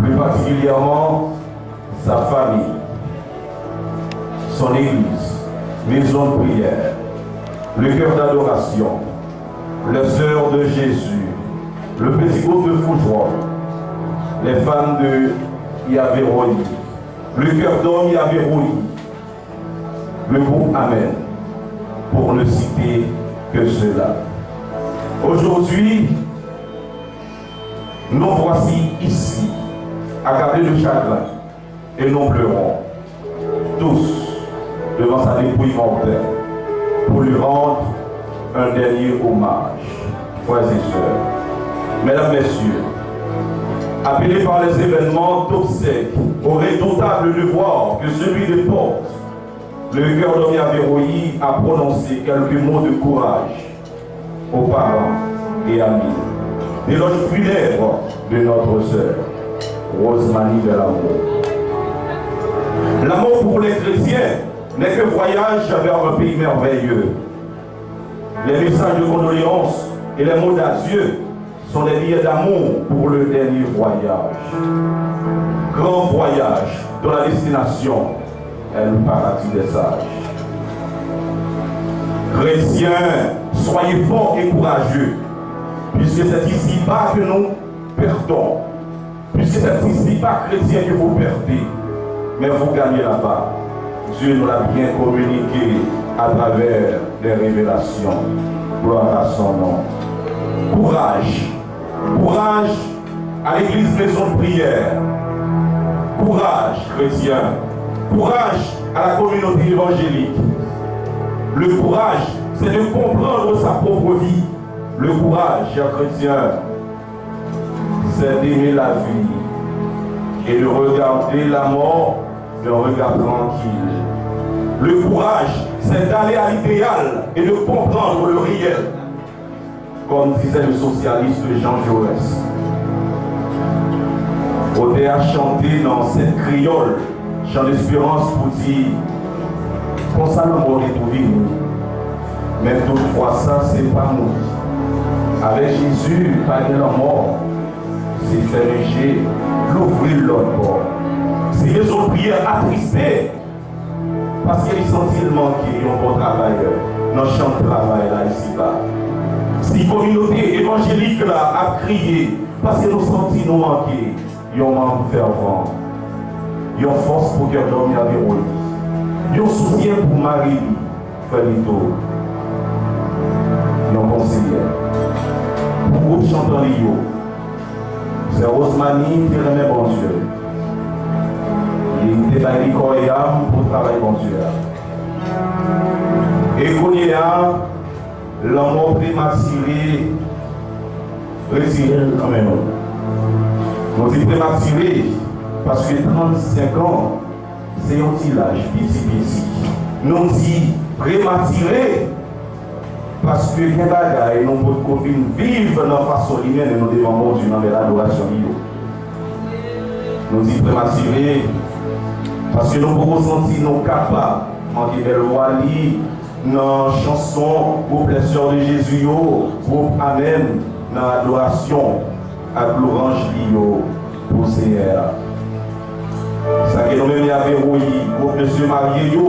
plus particulièrement sa famille, son église, maison de prière, le cœur d'adoration, les Sœurs de Jésus, le petit groupe de Fougerolles, les femmes de Yave Oli, le cœur d'hommes Yave Oli, le groupe Amen, pour ne citer que cela. Aujourd'hui, nous voici ici, accablés de chagrin, et nous pleurons tous devant sa dépouille mortelle pour lui rendre un dernier hommage. Frères et sœurs, mesdames, messieurs, appelé par les événements d'obsèques au redoutable devoir que celui de porte, le cœur d'hommes Yave Oli a prononcé quelques mots de courage aux parents et amis, d'éloge funèbre de notre sœur, Rosemary Belamour. La mort pour les chrétiens n'est que voyage vers un pays merveilleux. Les messages de condoléances et les mots d'adieu sont des billets d'amour pour le dernier voyage. Grand voyage dont la destination est le paradis des sages. Chrétiens, soyez forts et courageux, puisque c'est ici-bas que nous perdons, puisque c'est ici-bas, chrétiens, que vous perdez, mais vous gagnez là-bas. Dieu nous l'a bien communiqué à travers des révélations. Gloire à son nom. Courage. Courage à l'église Maison de Prière. Courage, chrétien. Courage à la communauté évangélique. Le courage, c'est de comprendre sa propre vie. Le courage, chers chrétiens, c'est d'aimer la vie et de regarder la mort d'un regard tranquille. Le courage, c'est d'aller à l'idéal et de comprendre le réel. Comme disait le socialiste Jean Jaurès, otè a chante nan Sèt Kreyòl, Chan Desperans, pou di, konsa lanmò te tou vini. Men tout fwa sa, se pa mouri. Avèk Jezi, pa gen lanmò. Se fèmen je, louvri l lòt bò. Si Maison de Prière atriste, paske li santi l manke yon bon travayè nan chan travay la isiba. Si kominote evanjelik la ap kriye, Paske nou santi nou manke yon manm fèvan, yon fòs pou Kè Dòm Yaveroyi, yon soutyen pou mari li, frè Nito. Yon konseyè pou gwoup chantan li yo. Sè Rosemary te renmen Bondye. Li te bay li kò e yam pou travay Bondye a. E kounye a, lanmò prematire retire l nan men nou. Nou di prematire paske trannsenk an se yon ti laj piti piti. Nou di prematire paske gen bagay nou potko fin viv nan fason li mennen nou devan Bondye nan bèl adorasyon li yo. Nou di prematire paske nou poko santi nou kapab manke bèl vwa li nan chanson gwoup Lè Sè de Jezi yo, gwoup Amèn nan adorasyon ak lwanj li yo pou Senyè a. Sa ke nou menm Yaveroyi, gwoup mesye marye yo,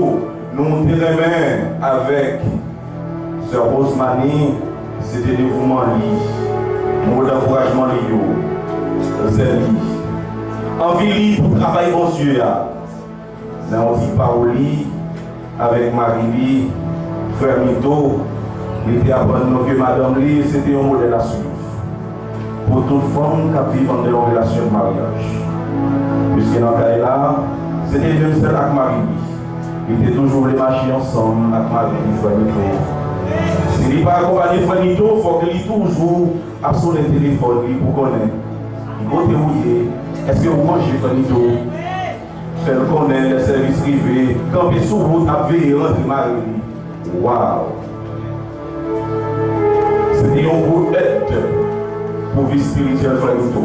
nou te renmen avèk Sè Rosemary, se te devouman li, mo dankourajman li yo, zèl li, anvi li pou travay Bondye a. Nan yon ti pawòl li avèk mari li, frè Mito, li te aprann nou ke madanm li se te yon modèl a swiv pou tout fanm k ap viv anndan yon relasyon de maryaj. Piske nan kay la, se te li menm sèl ak mari li. Li te toujou vle mache ansanm ak mari li, frè Mito. Si li pa akonpanye frè Mito, fòk li toujou ap sonnen telefòn li pou konnen ki kote ou ye, èske ou manje, frè Mito? Fè l konnen lè sèvis rive, kanpe sou wout ap veye rantre mari li. Waw! Se te yon gwo èd pou vi espirityèl frè Mito.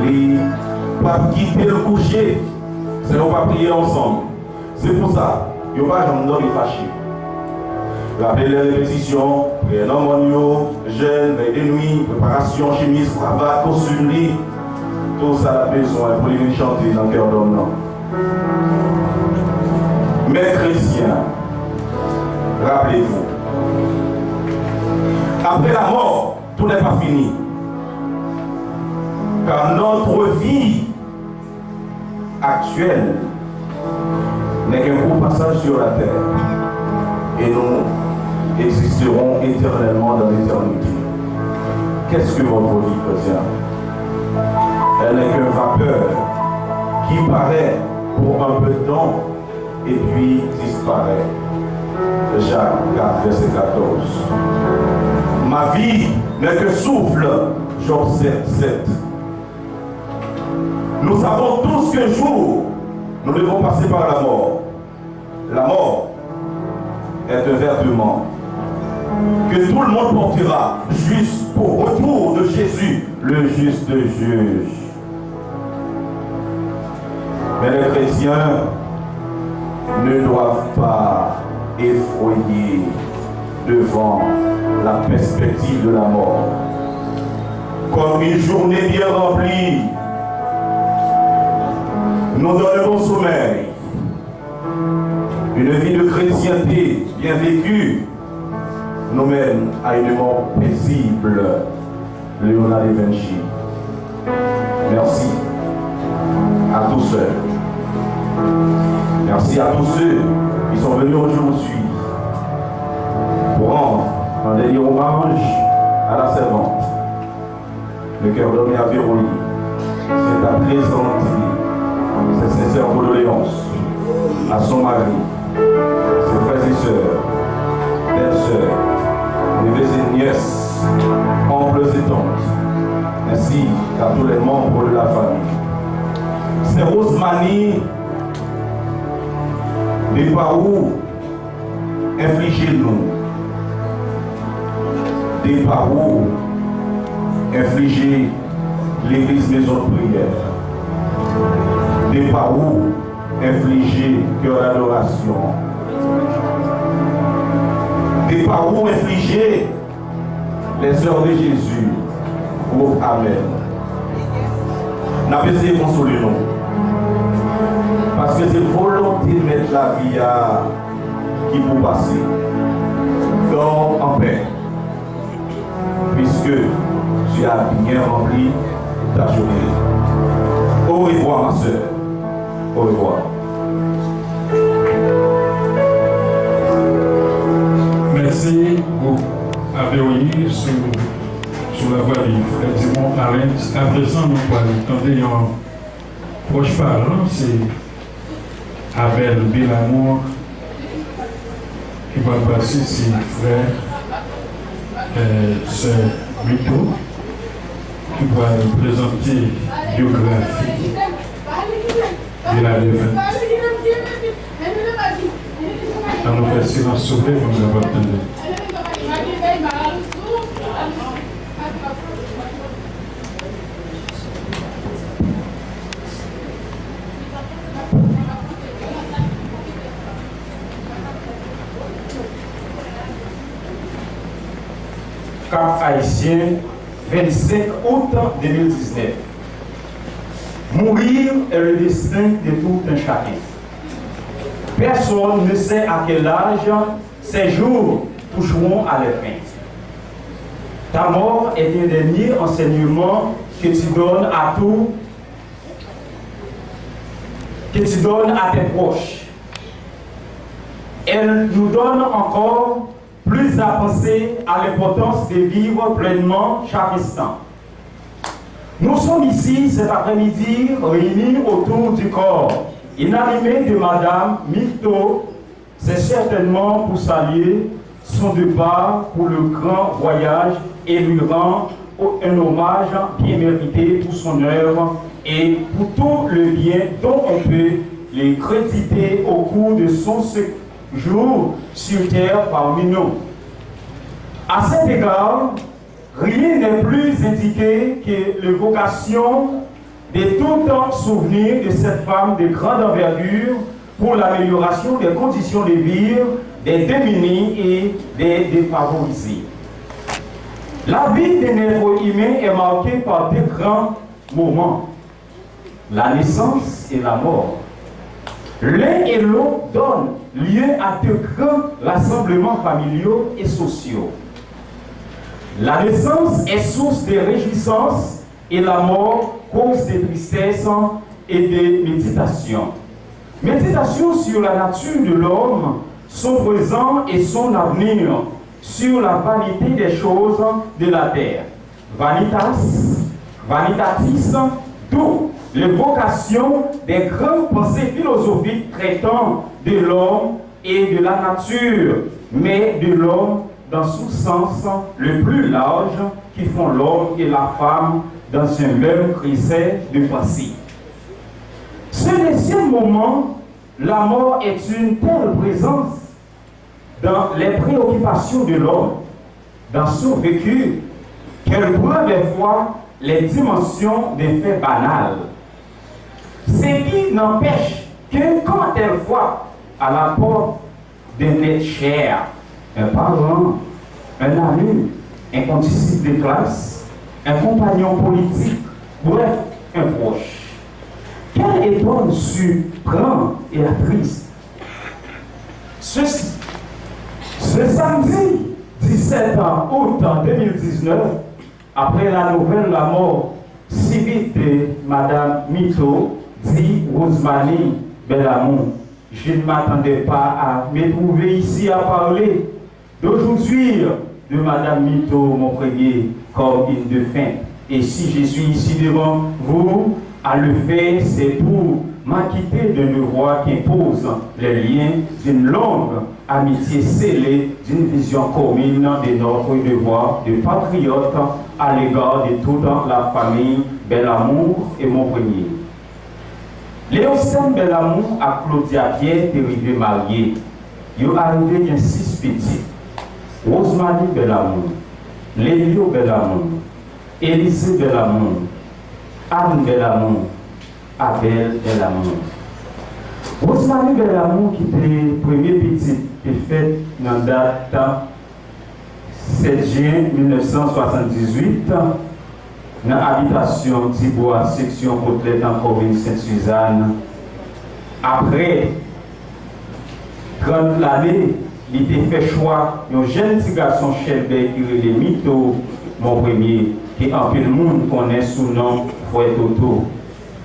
Li p ap kite l kouche san yo pa priye ansanm. Se pou sa, yo pa janm dòmi fache. Raple lè repetisyon, priyè nan mòn yo, jèn, vèy de nwi, preparasyon chemiz, kravat, kostim li, tou sa l ap bezwen pou li vin chante nan kè dòm nan. Mes chrétiens, rappelez-vous, après la mort, tout n'est pas fini. Car notre vie actuelle n'est qu'un court passage sur la terre et nous existerons éternellement dans l'éternité. Qu'est-ce que votre vie, chrétien? Elle n'est qu'une vapeur qui paraît pour un peu de temps et puis disparaît. Jacques quatre, verset quatorze. Ma vie n'est que souffle, Job sept, sept. Nous savons tous qu'un jour, nous devons passer par la mort. La mort est un avertissement que tout le monde portera jusqu'au retour de Jésus, le juste juge. Mais les chrétiens ne doivent pas effroyer devant la perspective de la mort. Comme une journée bien remplie nous donne un bon sommeil, une vie de chrétienté bien vécue nous mène à une mort paisible. Leonard Evenchi. Merci à tous ceux. Merci à tous ceux qui sont venus aujourd'hui pour rendre un dernier hommage à la servante. Le cœur d'homme à Véronique s'est à présenter ses sincères condoléances à son mari, ses frères et sœurs, belles-sœurs, neveux et nièces, oncles et tantes, ainsi qu'à tous les membres de la famille. Sè Rosemary, depa ou enflije nou, depa ou enflije legliz Maison de Prière, depa ou enflije kè dadorasyon, depa ou enflije Lè Sè de Jezi, gwoup Amèn. N ap eseye konsole nou. Paske se volonte Mèt lavi a ki pou pase. Dò an pè. Puisque A bien rempli ta journée. Au revoir, ma sœur. Au revoir. Mèsi pou Abeoyi sou, sou lavwa de frè Dimon Alex. Aprezan, nou pral tande yon pwòch paran, se Abel Belamour, ki pral pase, se frè, eh, sè Mito, ki pral prezante byografi de la devèn. Ann nou fè silans, souple, pou nou kapab tande. Cap Haïtien, vingt-cinq août deux mille dix-neuf. Mourir est le destin de tout un chacun. Personne ne sait à quel âge ces jours toucheront à leur fin. Ta mort est un dernier enseignement que tu donnes à tout, que tu donnes à tes proches. Elle nous donne encore plus à penser à l'importance de vivre pleinement chaque instant. Nous sommes ici cet après-midi réunis autour du corps inanimé de Madame Mito. C'est certainement pour saluer son départ pour le grand voyage et lui rendre un hommage bien mérité pour son œuvre et pour tout le bien dont on peut le créditer au cours de son séjour sur terre parmi nous. À cet égard, rien n'est plus indiqué que l'évocation de tout souvenir de cette femme de grande envergure pour l'amélioration des conditions de vie des démunis et des défavorisés. La vie d'un être humain est marquée par deux grands moments, la naissance et la mort. L'un et l'autre donnent lieu à de grands rassemblements familiaux et sociaux. La naissance est source de réjouissance et la mort cause de tristesse et de méditation. Méditation sur la nature de l'homme, son présent et son avenir, sur la vanité des choses de la terre. Vanitas, vanitatis, d'où l'évocation des grandes pensées philosophiques traitant de l'homme et de la nature, mais de l'homme dans son sens le plus large, qui font l'homme et la femme dans un même critère de pensée. Ce deuxième moment, la mort est une telle présence dans les préoccupations de l'homme, dans son vécu, qu'elle prend des fois les dimensions des faits banals. Ce qui n'empêche que quand elle frappe à la porte d'un être cher, un parent, un ami, un condisciple de classe, un compagnon politique, bref, un proche, qu'elle étonne, surprend et attriste. Ce, ce samedi dix-sept août deux mille dix-neuf, après la nouvelle la mort subite de Madame Mito, dit Rosemary Belamour, je ne m'attendais pas à me trouver ici à parler d'aujourd'hui de Madame Mito, mon premier, comme une défunte. Et si je suis ici devant vous à le faire, c'est pour m'acquitter d'un devoir qu'impose les liens d'une longue amitié scellée d'une vision commune de notre devoir de patriote à l'égard de toute la famille Belamour et mon premier. Léosthène Belamour ak Claudia Pierre te rive marye. Yo arive gen sis pitit. Rosemary Belamour, Lelio Belamour, Elise Belamour, Anne Belamour, Abel Belamour. Rosemary Belamour, ki te premye pitit, te fèt nan dat sèt jen mil nèf san swasanndizuit, nan abitasyon Tibwa, seksyon Kotlèt, nan komin Sent Sizàn. Apre trant lane, li te fè chwa yon jèn ti gason chèlbè ki rele Mito, Mon Premye. ke anpil moun konnen sou non Frè Toto,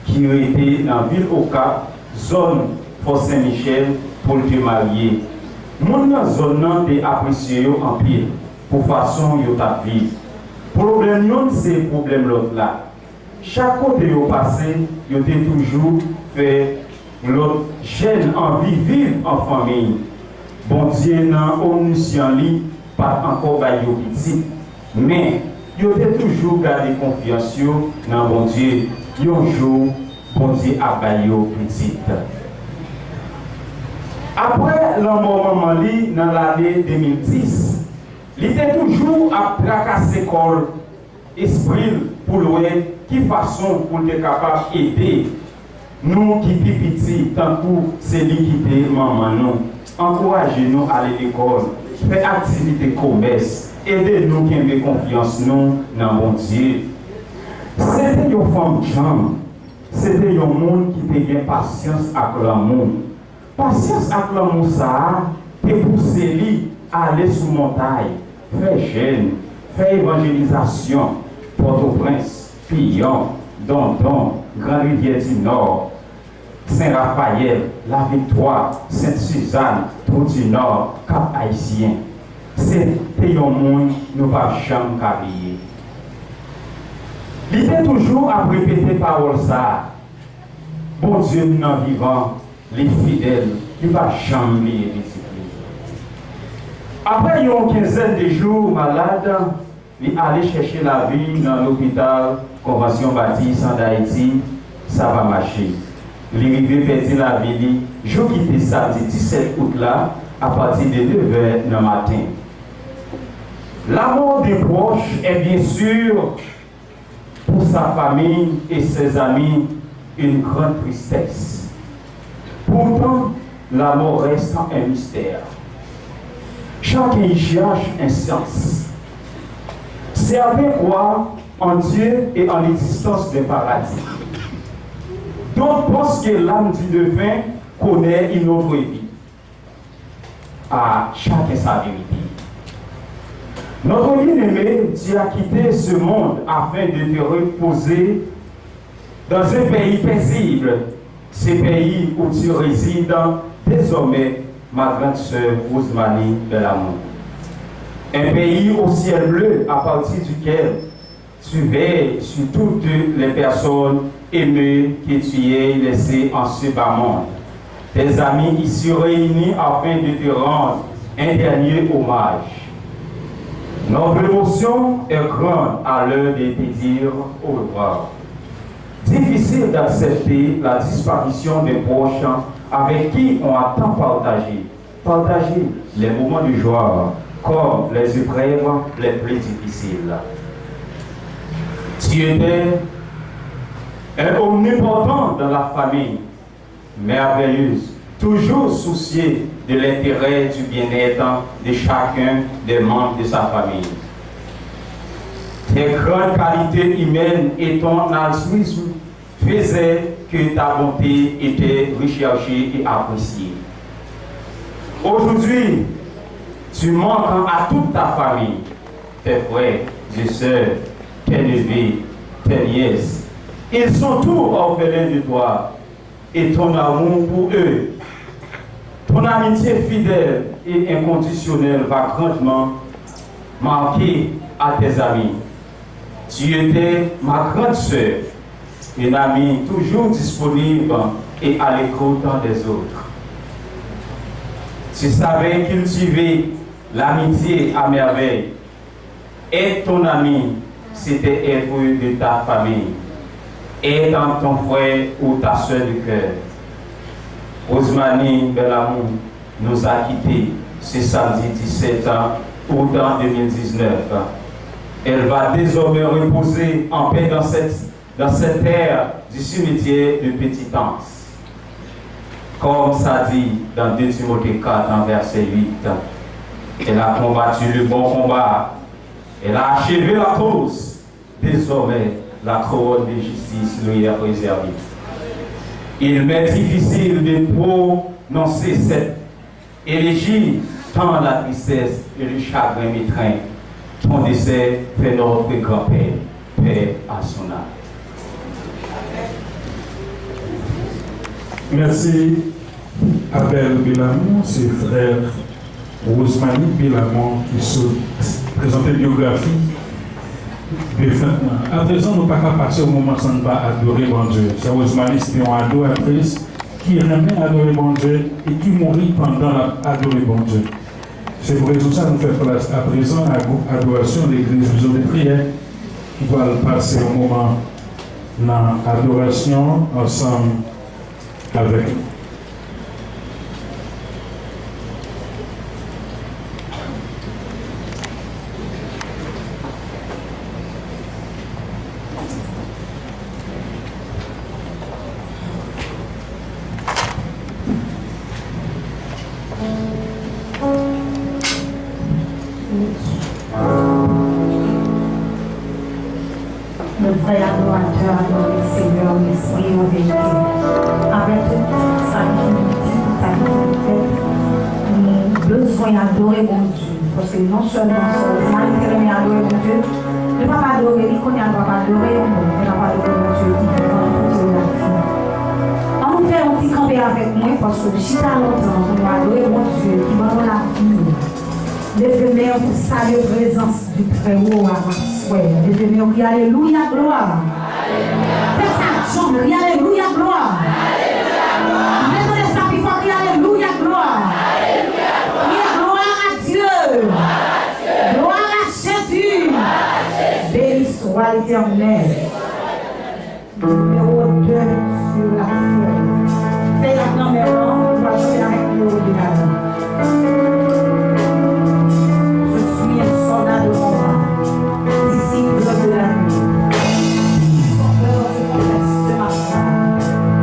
ki rete nan vil Okap, zòn Fò Sen Michèl, pou l te marye. Moun nan zòn nan te apresye yo anpil pou fason yo t ap viv. Pwoblèm youn se pwoblèm lòt la. Chak kote yo pase, yo te toujou fè lòt jèn anvi viv an fanmi. Bondye nan omnisyan li pa t ankò bay yo pitit, men yo te toujou gade konfyans yo nan Bondye. Yon jou, Bondye ap bay yo pitit. Apre lanmò manman li nan lane de mil dis, li te toujou ap trakase kò l, espri l, pou l wè ki fason pou l te kapab ede nou ki pi piti, tankou se li ki te manman nou. Ankouraje nou ale lekòl, fè aktivite komès, ede nou kenbe konfyans nou nan Bondye. Se te yon fanm djanm, se te yon moun ki te gen pasyans ak lanmou. Pasyans ak lanmou sa a te pouse li ale sou montay, fè jèn, fè evanjelizasyon, Pòtoprens, Piyon, Dondon, Grand Rivière du Nord, Sen Rafayèl, Laviktwa, Sent Sizàn, Twou di Nò, Kap Ayisyen. Se te yon moun nou p ap janm ka bliye. Li te toujou ap repete pawòl sa a: Bondye m nan vivan, li fidèl, li p ap janm bliye pitit li. Apre yon kenzèn de jou malad, li ale chèche lavi nan lopital Konvansyon Batis an Dayiti, sa pa mache. Li rive pèdi lavi li jou ki te samdi disèt out la, apati de nevè nan maten. La mort d'un proche est bien sûr pour sa famille et ses amis une grande tristesse. Pourtant, la mort reste un mystère. Chacun y cherche un sens. Certains croient en Dieu et en l'existence d'un paradis. D'autres pensent que l'âme du défunt connaît une autre vie. À chacun sa vérité. Notre bien-aimé, tu as quitté ce monde afin de te reposer dans un pays paisible, ce pays où tu résides désormais, ma grande sœur Rosemary Belamour. Un pays au ciel bleu à partir duquel tu veilles sur toutes les personnes aimées que tu aies laissées en ce bas monde. Tes amis ici réunis afin de te rendre un dernier hommage. Notre émotion est grande à l'heure de te dire au revoir. Difficile d'accepter la disparition d'un proche avec qui on a tant partagé. Partager les moments de joie comme les épreuves les plus difficiles. Tu étais un omnipotent dans la famille, merveilleuse, toujours soucieux de l'intérêt du bien-être de chacun des membres de sa famille. Tes grandes qualités humaines et ton altruisme faisait que ta bonté était recherchée et appréciée. Aujourd'hui, tu manques à toute ta famille, tes frères et sœurs, tes neveux, tes nièces. Ils sont tous orphelins de toi et ton amour pour eux. Ton amitié fidèle et inconditionnelle va grandement manquer à tes amis. Tu étais ma grande sœur, une amie toujours disponible et à l'écoute des autres. Tu savais cultiver l'amitié à merveille. Être ton ami, c'était être de ta famille. Être ton frère ou ta sœur de cœur. Rosemary Belamour nous a quittés ce samedi dix-sept août deux mille dix-neuf. Elle va désormais reposer en paix dans cette, dans cette terre du cimetière de Petite-Anse. Comme ça dit dans deux Timothée quatre, en verset huit, elle a combattu le bon combat, elle a achevé la course, désormais la couronne de justice lui est réservée. Il m'est difficile de prononcer cette élégie, tant la tristesse et le chagrin m'étreignent. Ton décès fait notre grand-peine. Paix à son âme. Mèsi, Abel Belamont, se frè Rosemary Belamont ki sot prezante byografi defant lan. Aprezan, nou pa ka pase yon moman san n pa adore Bondye. Sè Rosemary se te yon adoratris ki renmen adore Bondye e ki mouri pandan l ap adore Bondye. Se pou rezon sa nou fè plas aprezan a gwoup adorasyon legliz Vizyon de Priyè ki pral pase yon moman nan adorasyon ansanm avèk nou. Mes frères adorateurs, adorez le Seigneur en esprit et en vérité. Avèk tout sa ki di, tout sa ki fèt, nou bezwen adore Bondye. Paske non sèlman sè Rosemary te renmen adore Bondye, nou p ap adore li kounye a, nou p ap adore yon moun, men n ap adore Bondye ki vivan, ki pote nou lavi. An nou fè yon ti kanpe avèk mwen, paske nou chita lontan pou nou adore Bondye ki ban nou lavi. Leve men w pou salye prezans du Très Haut aswè. Leve men w, kri alelouya, glwa. Fè sa, John, kri alelouya, glwa. Mwen tande sa pi fò, kri alelouya, glwa. Kri glwa a Dye. Glwa a Jezi. Beni swa Letènèl. Nimewo de sou la fèy. Fèy la nan men w lan, ou pral chante avèk nimewo de la. Je suis un soldat de combat, disciple de la nuit. Sacré dans ce contexte ce matin.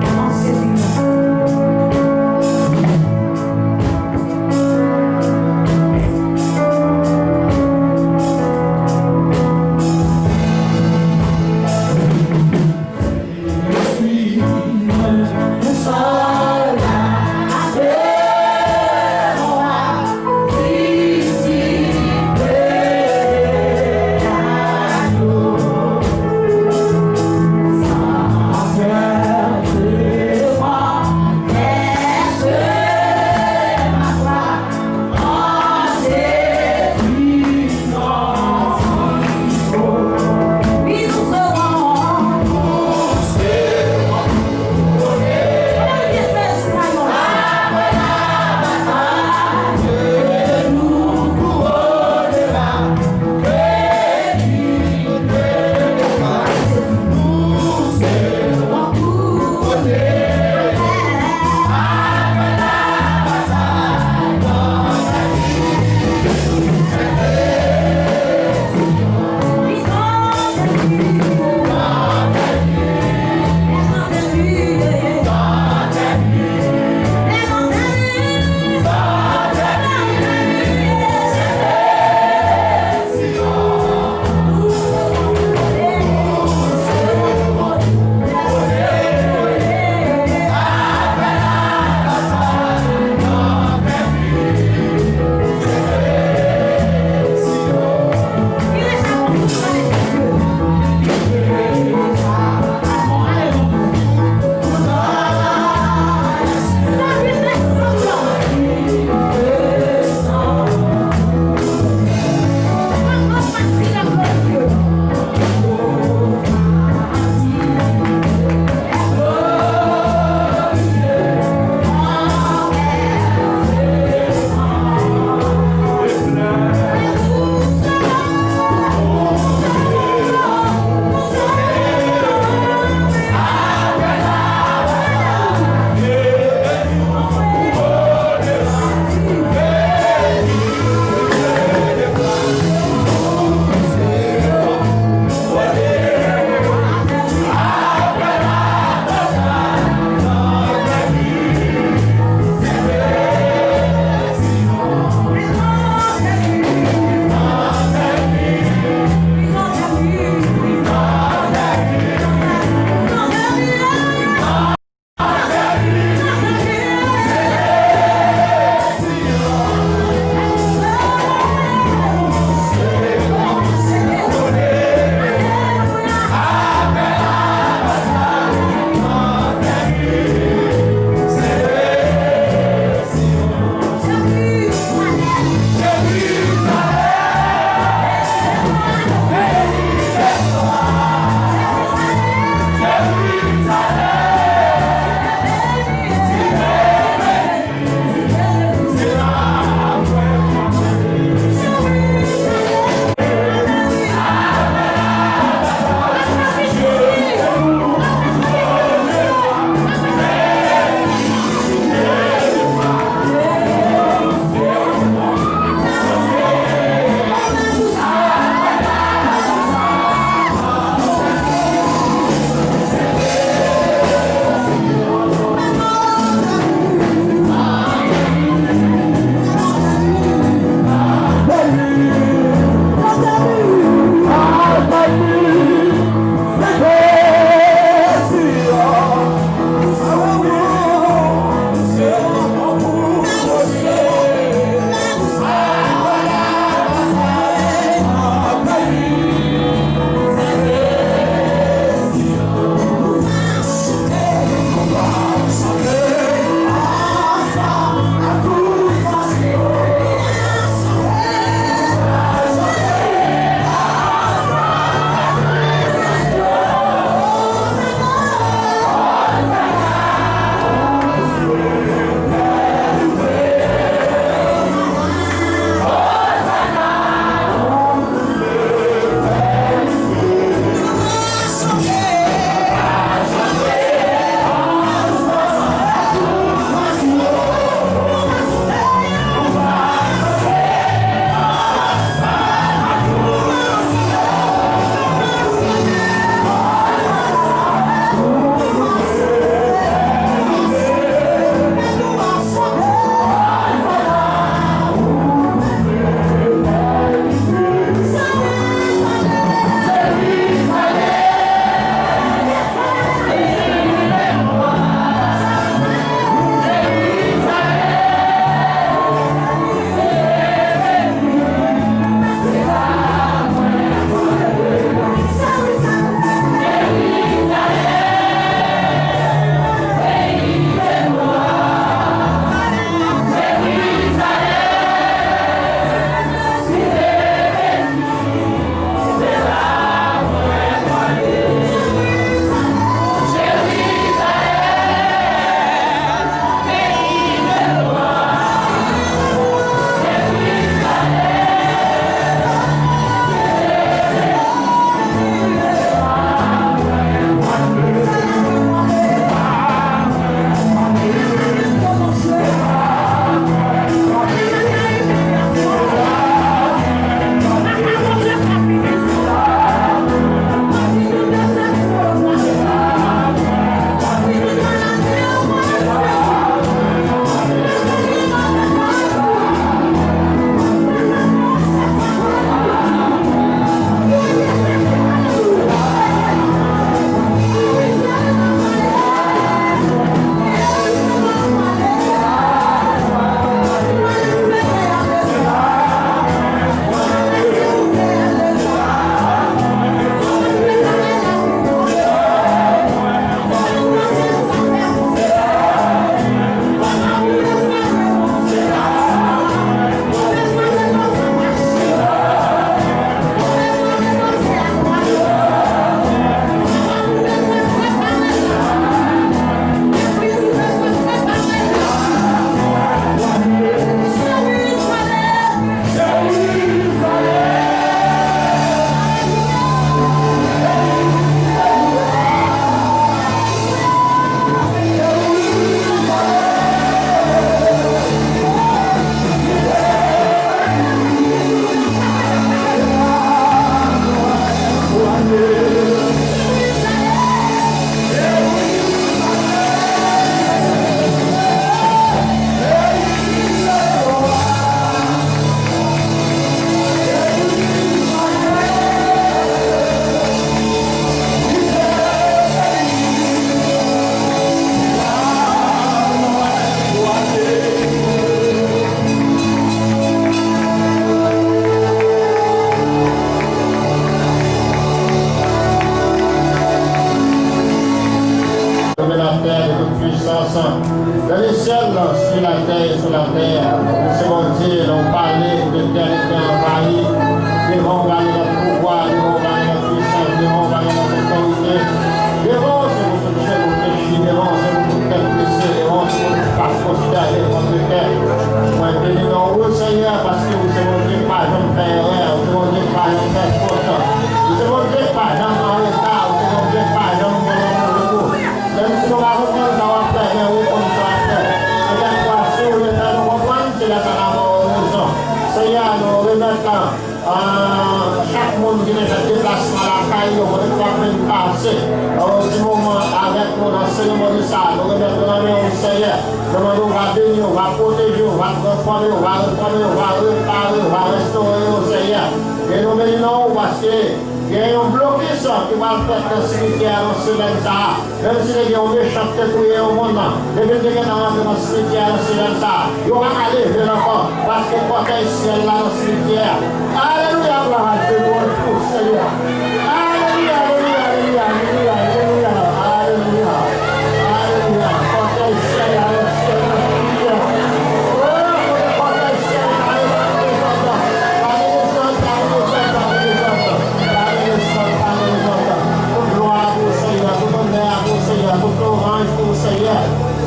Dans Jésus, merci. Je suis un La terre de toute puissance, dans les ciels, sur la terre et sous la terre. Ou se Bondye, lè w pale, letènite anvayi. Devan w, gade lòt pouvwa, devan w, gade lòt pwisans, devan w, gade lòt otorite. Devan w, se pou tout jenou flechi, devan w, se pou tout tèt bese, devan w, se pou tout kras pwostène, kont tè. Mwen beni non w, Senyè, paske ou se Bondye k pa janm fè erè, ou se Bondye k pa janm fè fot. Ou se Bondye k pa janm an reta, ou se Bondye k pa janm gen nan Menm si nou pa konprann sa w ap fè, men ou konn sa w ap fè. Petèt fwa si w vle fè nou konprann, se lè sa n ap ba w rezon. Senyè, nou remèt, ah, chak moun ki te fè deplasman lakay yo, kote nou ap vin pase, nan yon ti moman avèk nou nan seremoni sa a, nou remèt yo nan men w, Senyè. Nou mande w va beni yo, va pwoteje yo, va transfòme yo, va refòme yo, va repare yo, va restore yo, Senyè. E nou beni non w paske gen yon blokis ki pral fèt nan simityè a nan semèn sa a. Menm si te gen yon mechan ki te touye yon moun nan, depi l te gentan rantre nan simityè a nan semèn sa a, yo pa ka leve l ankò, paske fòtèy syèl la nan simityè a. Alelouya, glwa a Dye, lwanj pou Senyè. Alelouya, alelouya, alelouya, alelouya, alelouya, alelouya, alelouya. Fòtèy syèl la nan semèn sa a. Oh, kote fòtèy syèl la, e pa de dezòd. Pa de dezòd, pa de dezòd, pa de dezòd. Pa de dezòd, pa de dezòd. Tout glwa pou Senyè, tout onè pou Senyè, tout lwanj pou Senyè.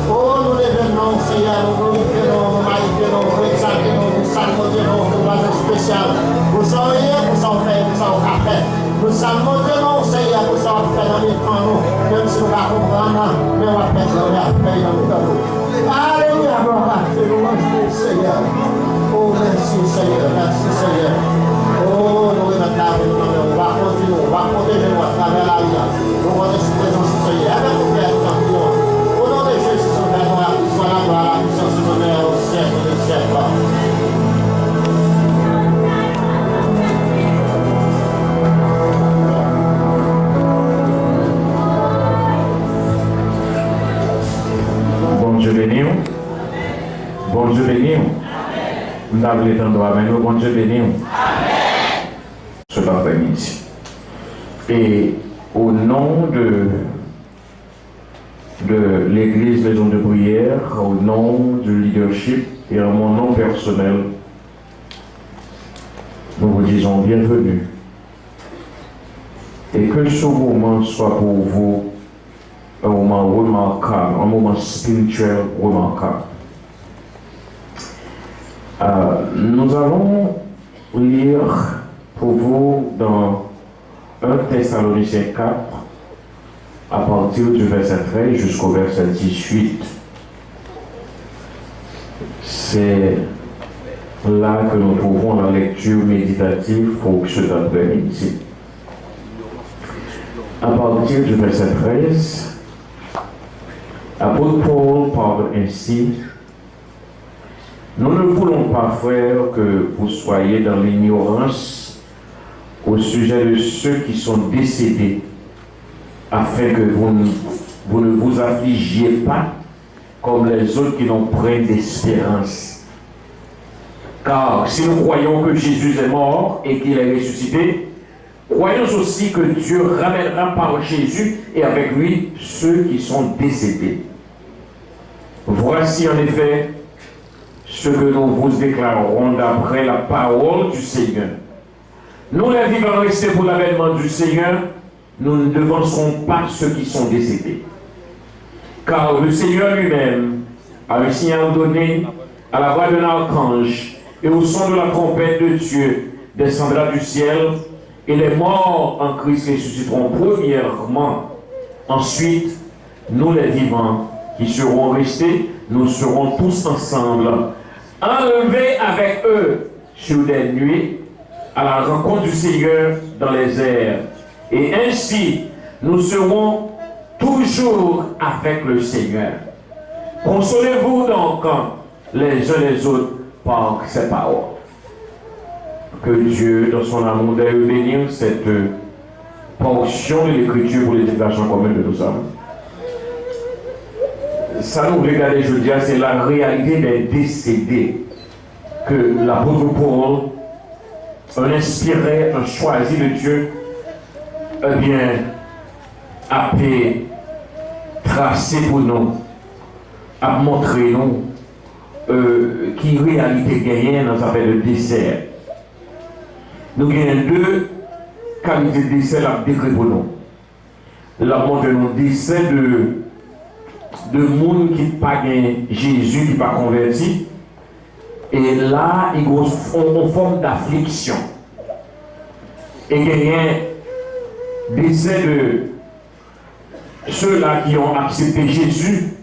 O, nou leve non w, Senyè, nou glorifye non w, nou mayifye non w, nou egzalte non w, nou salmodye non w pou gras espesyal, pou sa w ye, pou sa w fè, pou sa w ka fè. Nou salmodye non w, Senyè, pou sa w ap fè nan mitan nou, menm si nou pa konprann, men w ap fè gran mèvèy nan mitan nou. Alelouya, glwa a Dye, lwanj pou Senyè. O, mèsi, Senyè, mèsi, Senyè. O, nou remèt lavi nou nan men w. W ap kondui nou, w ap pwoteje nou atravè lari a. Nou konnen sou prezans ou, Senyè. Avèk nou, Pè, nou tanpri w. O non de Jezi, Sovè nou a, swa laglwa, lapwisans, onè o syèk de syèk. Bondye beni w. Bondye beni w. M ta vle tande w amèn ou, Bondye beni w. Cet après-midi. Et au nom de, de l'église Maison de Prière, au nom du leadership et en mon nom personnel, nous vous disons bienvenue. Et que ce moment soit pour vous un moment remarquable, un moment spirituel remarquable. Euh, nous allons lire pour vous dans un Thessaloniciens quatre, à partir du verset treize jusqu'au verset dix-huit. C'est là que nous trouvons la lecture méditative pour cet après-midi. À partir du verset treize, l'apôtre Paul parle ainsi : « Nous ne voulons pas, frères, que vous soyez dans l'ignorance au sujet de ceux qui sont décédés, afin que vous ne, vous ne vous affligiez pas comme les autres qui n'ont point d'espérance. Car si nous croyons que Jésus est mort et qu'il est ressuscité, croyons aussi que Dieu ramènera par Jésus et avec lui ceux qui sont décédés. Voici en effet ce que nous vous déclarons d'après la parole du Seigneur. Nous les vivants restés pour l'avènement du Seigneur, nous ne devancerons pas ceux qui sont décédés. Car le Seigneur lui-même, à un signal donné, à la voix d'un archange et au son de la trompette de Dieu, descendra du ciel, et les morts en Christ ressusciteront premièrement. Ensuite, nous les vivants qui serons restés, nous serons tous ensemble enlevés avec eux sur des nuées à la rencontre du Seigneur dans les airs. Et ainsi, nous serons toujours avec le Seigneur. Consolez-vous donc les uns les autres par ces paroles. Que Dieu, dans son amour d'ailleurs, bénisse cette portion de l'Écriture pour l'édification commune de nos âmes. Sa nou vle gade jodi a, se la réalité des décédés que l'apôtre Paul, un inspiré, un choisi de Dieu, eh bien, a pu trase pou nou, ap montre nou, euh, ki reyalite genyen nan zafè de desè. Nou genyen de kalite desè l ap dekri pou nou. L ap montre nou desè de, de moun ki pa gen Jezi, ki pa konvèti. E la, li gen yon, yon fòm d'afliksyon. E genyen desè de ceux-là qui ont accepté Jésus,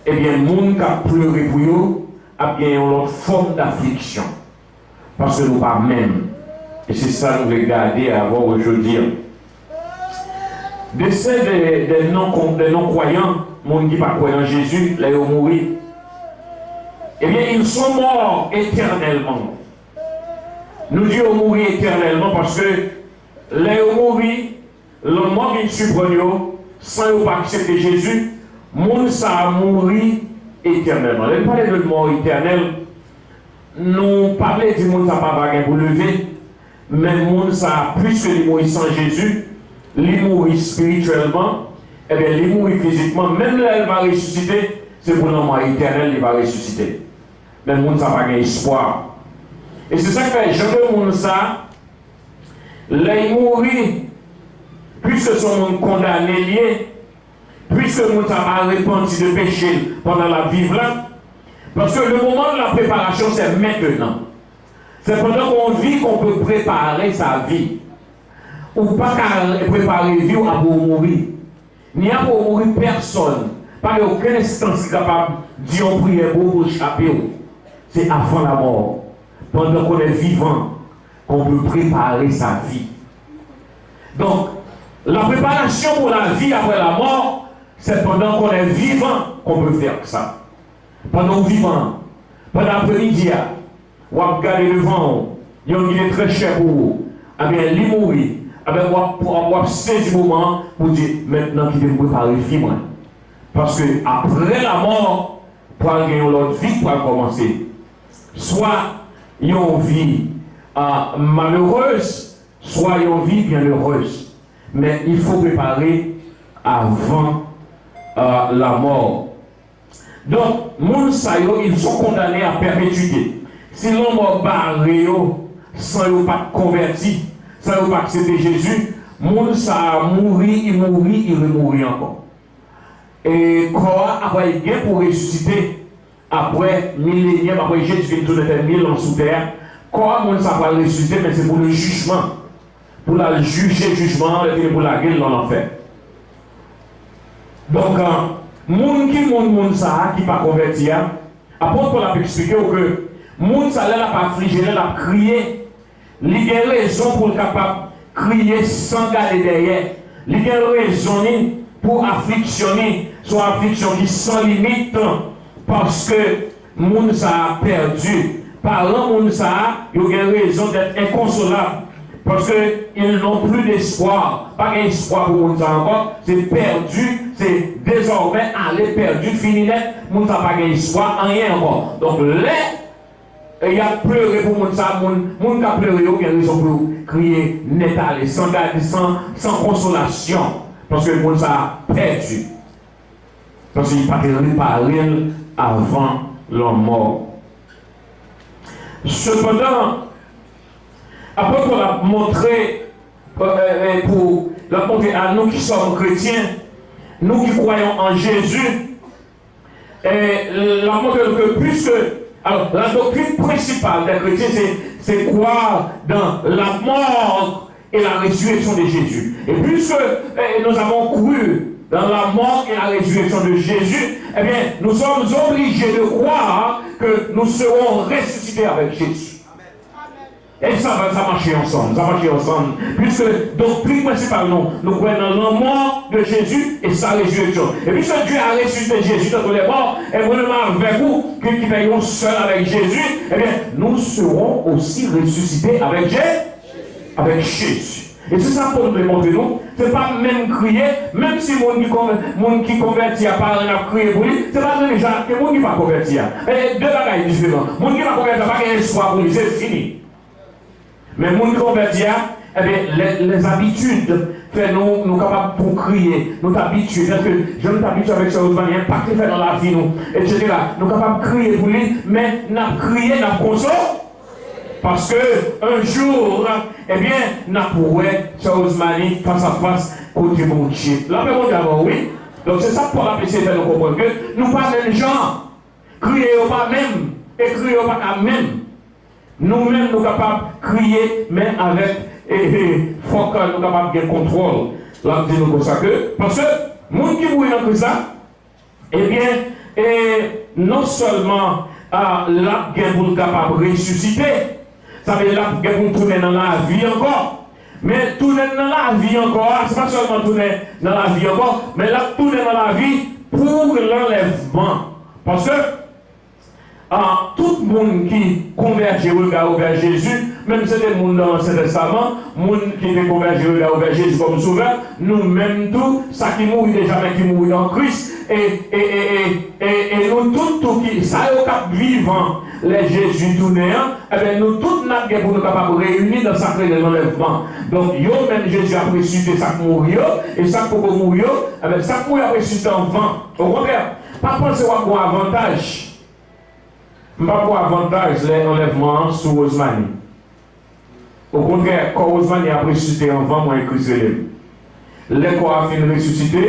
ebyen, moun k ap plere pou yo ap gen yon lòt fòm d'afliksyon. Paske nou pa menm. E se sa nou vle gade avè w jodi a. Desè de, de non, de non kwayan, moun ki pa kwè nan Jezi, lè yo mouri, ebyen, ils sont morts éternellement. Nou di yo mouri etènèlman paske lè yo mouri, lanmò vin siprann yo, san yo pa aksepte Jezi, moun sa a mouri etènèlman. Lè n pale de mò etènèl, nou pa vle di moun sa a pa va gen pou leve, men moun sa a, piske li mouri san Jezi, li mouri espirityèlman, ebyen, li mouri fizikman, menm lè l va resisite, se pou lanmò etènèl li va resisite. Men moun sa a pa gen espwa. E se sa k fè jan de moun sa a, lè l mouri, piske se yon moun kondane l ye, piske moun sa a pa repanti de peche l pandan l ap viv la, paske le moment de la préparation, c'est maintenant. C'est pendant qu'on vit qu'on peut préparer sa vie. Ou pa ka prepare vi w apre w mouri. Ni apre w mouri, pèsòn pa gen okenn enstans ki kapab di yon priyè pou ou, pou l chape w. Se avan lamò, pendant qu'on est vivant, qu'on peut préparer sa vie. Donc, la préparation pour la vie après la mort, c'est pendant qu'on est vivant qu'on peut faire ça. Pandan w vivan, pandan apremidi a, w ap gade devan w, yon ki te trè chè pou ou, ebyen, li mouri, ebyen, w ap, w ap, w ap sezi moman an pou di, mentnan kite m prepare vi mwen. Paske apre lamò, pral gen yon lòt vi k pral kòmanse. Swa yon vi, ah, malerez, swa yon vi byenerez. Men il faut préparer avant, euh, la mort. Donk, moun sa yo, ils sont condamnés à perpétuité. Si lanmò bare yo, san yo pa t konvèti, san yo pa aksepte Jezi, moun sa a mouri, li mouri, li remouri ankò. E kò a, apre, li gen pou resisite, apre milenyèm, apre Jezi vin tounen fè mil an sou tè a, kò a moun sa a pral resisite, men se pou le jijman. Pou l al jije jijman an, lè fini pou lage l nan lanfè. Donk, euh, moun ki moun, moun sa a ki pa konvèti a, apot Pòl ap eksplike w ke moun sa a, lè l ap aflije, lè l ap kriye, li gen rezon pou l kapab kriye san gade dèyè. Li gen rezon li pou afliksyon li, se yon afliksyon ki san limit, paske moun sa a pèdi. Paran moun sa a, yo gen rezon d'être inconsolable. Paske ils n'ont plus d'espoir. Pa gen espwa pou moun sa a ankò. Se pèdi, se dezòmè ale pèdi, fini nèt. Moun sa a pa gen espwa, anyen ankò. Donk, lè y ap plere pou moun sa a, moun, moun k ap plere yo gen rezon pou yo kriye nèt ale, san gade, san, san konsolasyon. Paske moun sa a pèdi. Paske li pa te repare l avan lanmò. Sepandan, apot Pòl ap montre, euh, euh, pou, l ap montre à nous qui sommes chrétiens, nous qui croyons en Jésus, e l ap montre nou ke puiske, alors, la doctrine principale des chrétiens, c'est, c'est croire dans la mort et la résurrection de Jésus. Et puisque, eh, nous avons cru dans la mort et la résurrection de Jésus, eh bien, nous sommes obligés de croire que nous serons ressuscités avec Jésus. E sa, sa mache ansanm, sa mache ansanm. Puisque doktrin prensipal nou, nou kwè nan lanmò de Jezi e sa rezireksyon. Et puisque Dieu a ressuscité Jésus d'entre les morts, et moi-même avec vous, qui, qui fait un seul avec Jésus, eh bien, nous serons aussi ressuscités avec Jésus. Avec Jésus. E se sa Pòl vle montre nou, se pa menm kriye, menm si moun ki konvè-, moun ki konvèti a pa renmen ap kriye pou li, se pa menm jan ke moun ki pa konvèti a. E de bagay diferan. Moun ki pa konvèti a pa gen espwa pou li, se fini. Men moun ki konvèti a, ebyen, les, les habitudes fè nou, nou kapab tou kriye. Nou t abitye, paske jan nou t abitye avèk sè Rosemary, enpak li fè nan lavi nou, etsetera. Nou kapab kriye pou li, men n ap kriye, n ap konsole. Paske, yon jou, ebyen, n ap wè sè Rosemary fas a fas kote Bondye. Lapè Bondye avè w, wi. Donk, se sa Pòl ap eseye fè nou konprann, ke nou pa menm jan. Kriye yo pa menm, e kriye yo pa ka menm. Nou menm, nou kapab kriye, men avèk, e, e, fòk nou kapab gen kontwòl. L ap di nou konsa ke, paske moun ki mouri nan Kris la, ebyen, e, non sèlman, a, l ap gen pou l kapab resisite, sa vle di l ap gen pou l tounen nan lavi ankò. Men tounen nan lavi ankò a, se pa sèlman tounen nan lavi ankò, men l ap tounen nan lavi pou lanlèvman. Paske, a, tout moun ki konvèje rega yo vè Jezi, menm se te moun nan Ansyen Tèstaman, moun ki te konvèje rega yo vè Jezi kòm Sovè, nou menm tou, sa ki mouri deja, men ki mouri an Kris, e, e, e, e, e, e nou tout tou ki, sa yo k ap vivan lè Jezi tounen an, ebyen, nou tout n ap gen pou nou kapab reyini nan sa k rele lanlèvman. Donk, yo menm Jezi ap resisite sa k mouri yo, e sa k poko mouri yo, ebyen, sa k mouri ap resisite anvan. Okontrè, pa panse w ap gon avantaj. M p ap gon avantaj lè anlèvman an sou Rosemary. Okontrè, kò Rosemary ap resisite anvan mwen, e Kris rele m. Lè kò a fin resisite,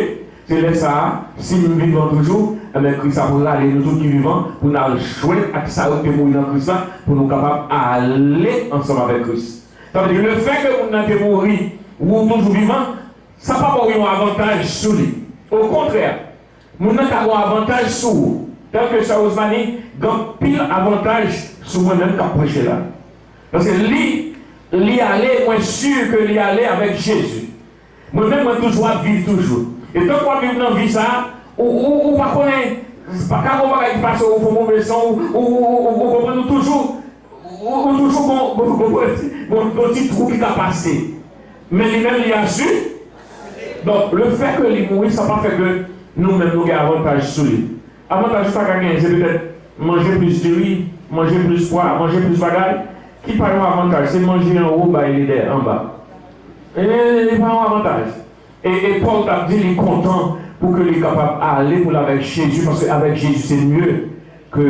se lè sa a, si m vivan toujou, enben, Kris ap rale nou tout ki vivan pou n al jwenn ak sa yo ki te mouri nan Kris la, pou nou kapab ale ansanm avèk Kris. Sa vle di, lefètke moun nan te mouri, ou toujou vivan, sa pa ba w yon avantaj sou li. Okontrè, moun nan ka gon avantaj sou ou. Tèlke sè Rosemary gen anpil avantaj sou mwen menm k ap preche la. Paske li, li ale, mwen si ke li ale avèk Jezi. Mwen menm, mwen toujou ap viv toujou. E tank w ap viv nan vi sa a, ou, ou, ou pa konnen, pa ka gon bagay ki pase w, ou fè move san, ou, ou, ou, ou, ou konprann, ou toujou, ou, ou toujou gon, gon, gon, gon, gon ti twou ki ka pase. Men li menm, li asire. Donk, lefètke li mouri, sa pa fè ke nou menm nou gen avantaj sou li. Avantaj ou ta ka genyen, se petèt manje plis diri, manje plis pwa, manje plis bagay, ki pa yon avantaj, se manje anwo bay li dèyè anba. E, li pa yon avantaj. E, e Pòl t ap di li kontan pou ke li kapab ale pou l avèk Jezi, paske avèk Jezi se mye ke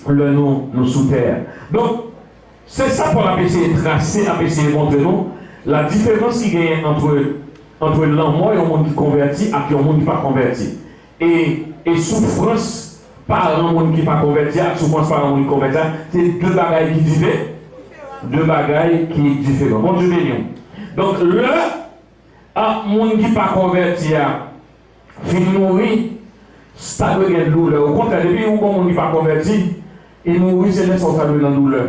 lè nou, nou sou tè a. Donk, se sa Pòl ap eseye trase, ap eseye montre nou, la diferans ki genyen ant, ant lanmò yon moun ki konvèti ak yon moun ki pa konvèti. E, e soufrans paran moun ki pa konvèti a ak soufrans paran moun ki konvèti a, se de bagay ki dife-, de bagay ki diferan. Bondye beni w. Donk, lè a, moun ki pa konvèti a fin mouri, sa dwe gen doulè. Okontrè, depi ou gon moun ki pa konvèti, li mouri, se lè sa w ta dwe nan doulè.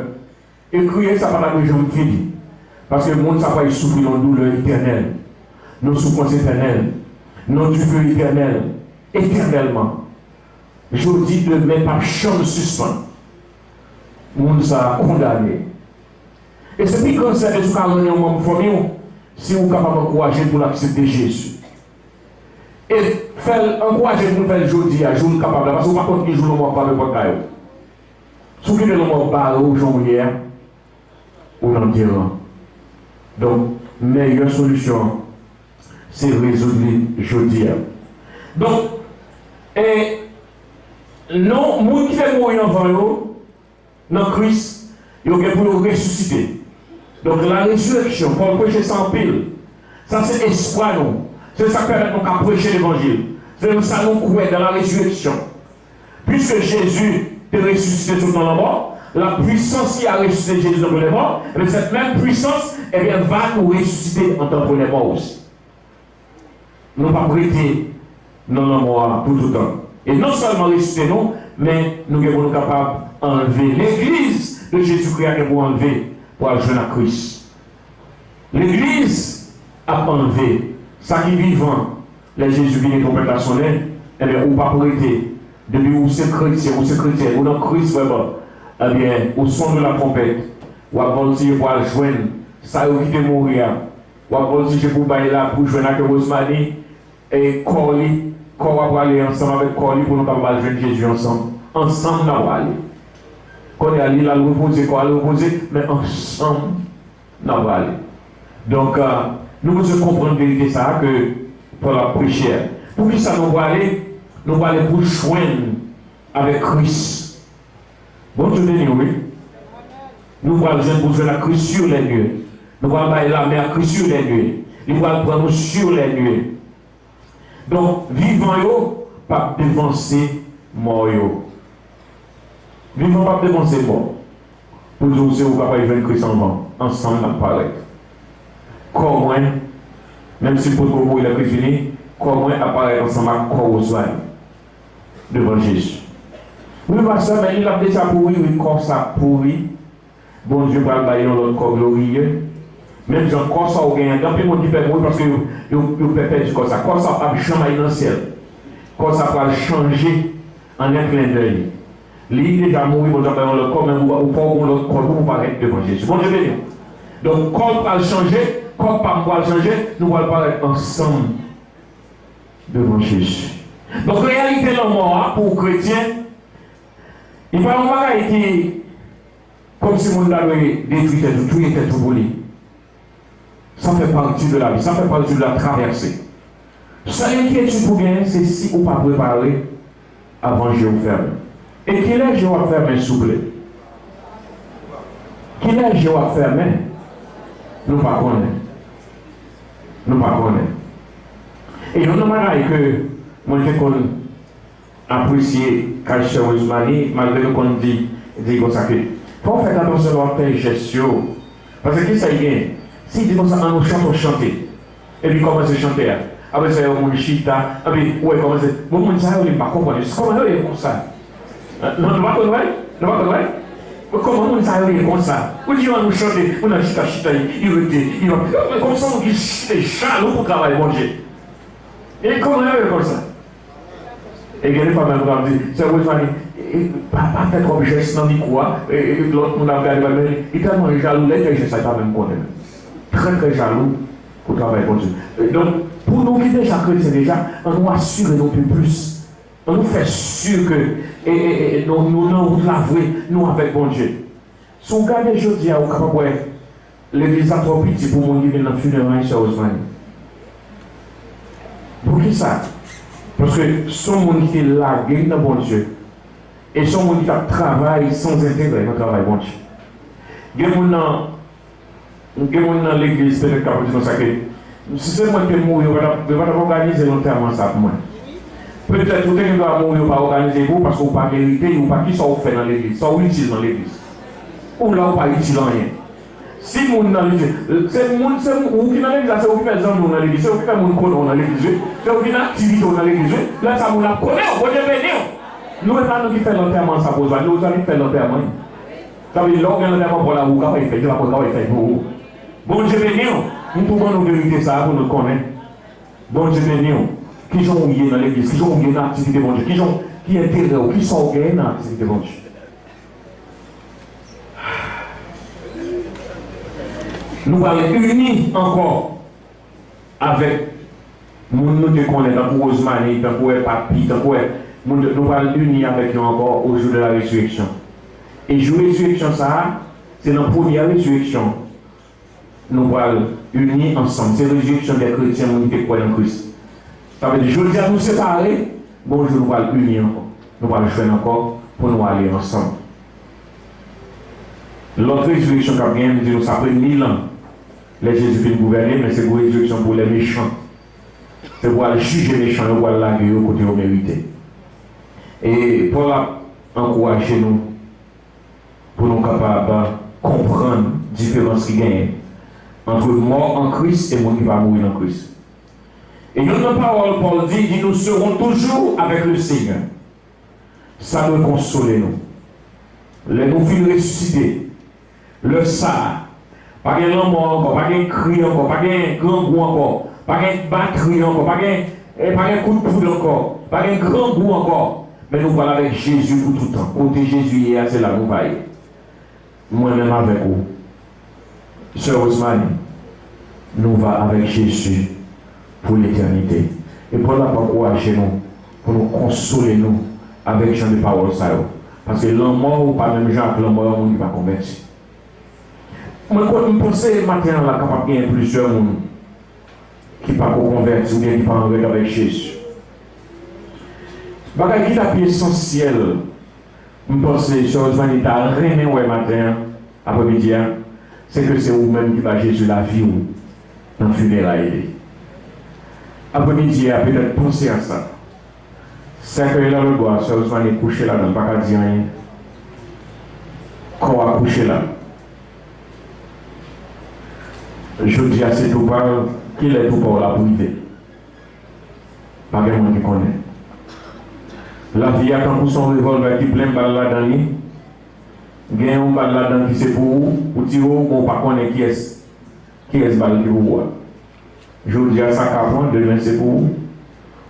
E kriye sa pa ta dwe janm fini. Paske moun sa pral soufri yon doulè etènèl, yon soufrans etènèl, yon dife etènèl, etènèlman. Jodi, demen, p ap janm sispann. Moun sa a kondane. E se pi gran sèvis ou ka rann yon manm fanmi w, si ou kapab ankouraje l pou l aksepte Jezi. E fè l, ankouraje l pou l fè l jodi a, jou l kapab la, paske ou pa konn ki jou lanmò ap frape pòt kay ou. Si w kite lanmò bare w jan w ye a, ou nan dera. Donk, meyè solisyon an, se rezoud li jodi a. Donk, e, non, moun ki te mouri anvan yo, nan Kris, yo gen pou yo resisite. Donk, la rezireksyon, Pòl preche sa anpil. Sa se espwa nou. Se sa k pèmèt nou ka preche levanjil. Se nan sa nou kwè, dans la résurrection. Piske Jezi te resisite sot nan lanmò, la pwisans ki a resisite Jezi d'entre les morts, ebyen, cette même puissance, ebyen, va nous ressusciter en tant que les morts aussi. Nou p ap rete nan lanmò a pou toutan. E non sèlman resisite nou, men nou gen pou nou kapab anlve. Legliz de Jezikri a gen pou anlve pou al jwenn ak Kris. Legliz ap anlve. Sa ki vivan, lè Jezi vini, twonpèt la sonnen, ebyen, ou p ap rete. Depi ou se kretyen, ou se kretyèn, ou nan Kris vrèman, ebyen, au son de la trompette, w ap vòltije pou al jwenn sa yo ki te mouri a. W ap vòltije pou bay la, pou jwenn ak Rosemary, e kò li, kò w ap prale ansanm avèk kò li pou nou kapab al jwenn Jezi ansanm. Ansanm n ap prale. Kounye a, li l al repoze, kò al repoze, men ansanm n ap prale. Donk, euh, Nou bezwen konprann verite sa a ke Pòl ap preche a. Poukisa nou prale? Nou prale pou jwenn avèk Kris. Bondye beni w, wi. Nou pral jwenn pou jwenn ak Kris sur les nuées. Nou pral bay lamen ak Kris sur les nuées. Li pral pran nou sur les nuées. Donk, vivan yo p ap devanse mò yo. Vivan p ap devanse mò. Pou di w se ou k ap al jwenn Kris anvan, ansanm n ap parèt. Kò mwen, menm si m potko mouri lè Kris vini, kò mwen ap parèt ansanm ak kò Rosemary devan Jezi. Wi, pastè, men li l ap deja pouri, wi, kò sa ap pouri. Bondye pral bay yon lòt kò gloriye. Menm jan kò sa w genyen an, gen anpil moun ki pè mouri paske yo, yo, yo pè pèdi kò sa. Kò sa p ap janm al nan syèl. Kò sa pral chanje an en clin d'œil. Li deja mouri, Bondye ap bay yon lòt kò, men ou, ou pa w gen yon lòt kò tou pou parèt devan Jezi. Bondye beni w. Donk, kò l pral chanje, kò pa m pral chanje, nou pral parèt ansanm devan Jezi. Donk, reyalite lanmò a pou kretyen, li pa yon bagay ki kòmsi moun ta dwe detwi tèt ou, touye tèt ou pou li. Sa fè pati de lavi, sa fè pati de la travèse. Sèl enkyetid ou genyen, se si ou pa prepare avan je w fèmen. E kilè je w ap fèmen, souple? Kilè je w ap fèmen? Nou pa konnen. Nou pa konnen. E youn nan bagay ke mwen te konn apresye kay sè Rosemary, malgre nou konn di, di konsa ke fò w fè atansyon lè w ap fè jès yo. Paske kisa l gen? Si l di konsa, "An nou chante yon chante." Epi kòmanse chante a. Apre sa, yon moun chita, epi ou wè kòmanse, bon, moun sa yo, li pa konprann. Kòman yo ye konsa? Non, nou pa konn wè? Nou pa konn wè? Kòman moun sa yo ye konsa? Ou di yo, "An nou chante," moun nan chita, chita, li, li rete, li pa. Kòmsi yon moun ki chita, jalou pou travay Bondye. E kòman yo ye konsa? E gen de fwa menm pou ap di, sè Rosemary, e, e, pa, pa fè twòp jès nan mikwo a, e, e, lòt moun ap gade, men li tèlman jalou, lè l fè jès la, li pa menm konnen menm. Trè, trè jalou pou travay Bondye. E, donk, pou nou ki deja kretyen deja, ann nou asire nou pi plis. Ann nou fè si ke, e, e, e, nou, nou nan wout la vre, nou avèk Bondye. Si w gade jodi a, ou kapab wè legliz la twò piti pou moun ki vin nan fineray sè Rosemary. Poukisa? Paske se yon moun ki te lage l nan Bondye. E se yon moun ki t ap travay san enterè nan travay Bondye. Gen moun nan, gen moun nan legliz petèt k ap di konsa ke, si se mwen ki te mouri, yo pa t ap, yo pa t ap òganize lantèman sa pou mwen. Petèt ou te gen dwa mouri, yo pa òganize pou ou paske ou pa merite, ou pa, kisa w fè nan legliz, sa w itil nan legliz? Ou la, ou pa itil anyen. Si moun nan legliz, se moun, se moun, ou ki nan legliz la, se ou ki fè zanmi w nan legliz, se ou ki fè moun konnen w nan legliz, wi. Se ou ki nan aktivite w nan legliz, wi. Lè sa moun ap konnen w, Bondye beni w. Nou, e pa nou ki fè lantèman sa pou ou, nou, se ou ki fè lantèman. Sa vle di, lè w gen lantèman pa w la, ou ka pa fè, ou ka pa fè pou ou. Bondye beni w. M tou ban nou verite sa a pou nou konnen. Bondye beni w. Kijan w ye nan legliz? Kijan w ye nan aktivite Bondye? Kijan w, ki enterè w? Kisa w genyen nan aktivite Bondye? Nou pral ini ankò avèk moun nou te konnen, tankou Rosemary, tankou wè Papi, tankou wè moun, nou pral ini avèk yo ankò au jour de la résurrection. E jou rezireksyon sa a, se nan premyè rezireksyon nou pral ini ansanm. Se rezireksyon dè kretyen, moun ki te kwè nan Kris. Sa vle di, jodi a nou separe, gon jou nou pral ini ankò. Nou pral jwenn ankò pou nou ale ansanm. Lòt rezireksyon k ap genyen, m di nou, se apre mil an, lè Jezi fin gouvène, men se pou rezireksyon pou lè mechan. Se pou al jije mechan yo, pou al lage yo kote yo merite. E Pòl ap ankouraje nou pou nou kapab konprann diferans ki genyen ant mò an Kris e moun ki pa mouri nan Kris. E youn nan pawòl Pòl di, di, nous serons toujours avec le Seigneur. Sa dwe konsole nou. Lè nou fin resisite, lè sa a, pa gen lanmò ankò, pa gen kri ankò, pa gen grangou ankò, pa gen batri ankò, pa gen, eh, pa gen kout poud ankò, pa gen grangou ankò. Men nou pral avèk Jezi pou tout tan. Kote Jezi ye a, se la nou va ye. Mwen menm avèk ou. Sè Rosemary, nou va avèk Jezi pou letènite. E Pòl ap ankouraje nou pou nou konsole nou avèk jan de pawòl sa yo. Paske lanmò ou pa menm jan ak lanmò yon moun ki pa konvèti. Mwen kwè, m panse maten an la kapab genyen plizyè moun ki pako konvèti oubyen ki pa an règ avèk Jezi. Bagay ki ta pi esansyèl, m panse, Sè Rosemary ta renmen wè maten an, aprèmidi a, se ke se ou menm ki ba Jezi lavi w nan fineray li. Aprèmidi a, petèt panse a sa. Sèkèy la lòtbò a, Sè Rosemary kouche ladan l, pa ka di anyen. Kò a kouche la. Jodi a se tou pa l, kilè tou pa w la pou rive? Pa gen moun ki konnen. Lavi a tankou se yon revòlvè ki plen bal ladan li. Gen yon bal ladan ki se pou ou, ou tire w, men w pa konnen kiyès, kiyès bal ki pou ou a. Jodi a sa ka pran, demen se pou ou.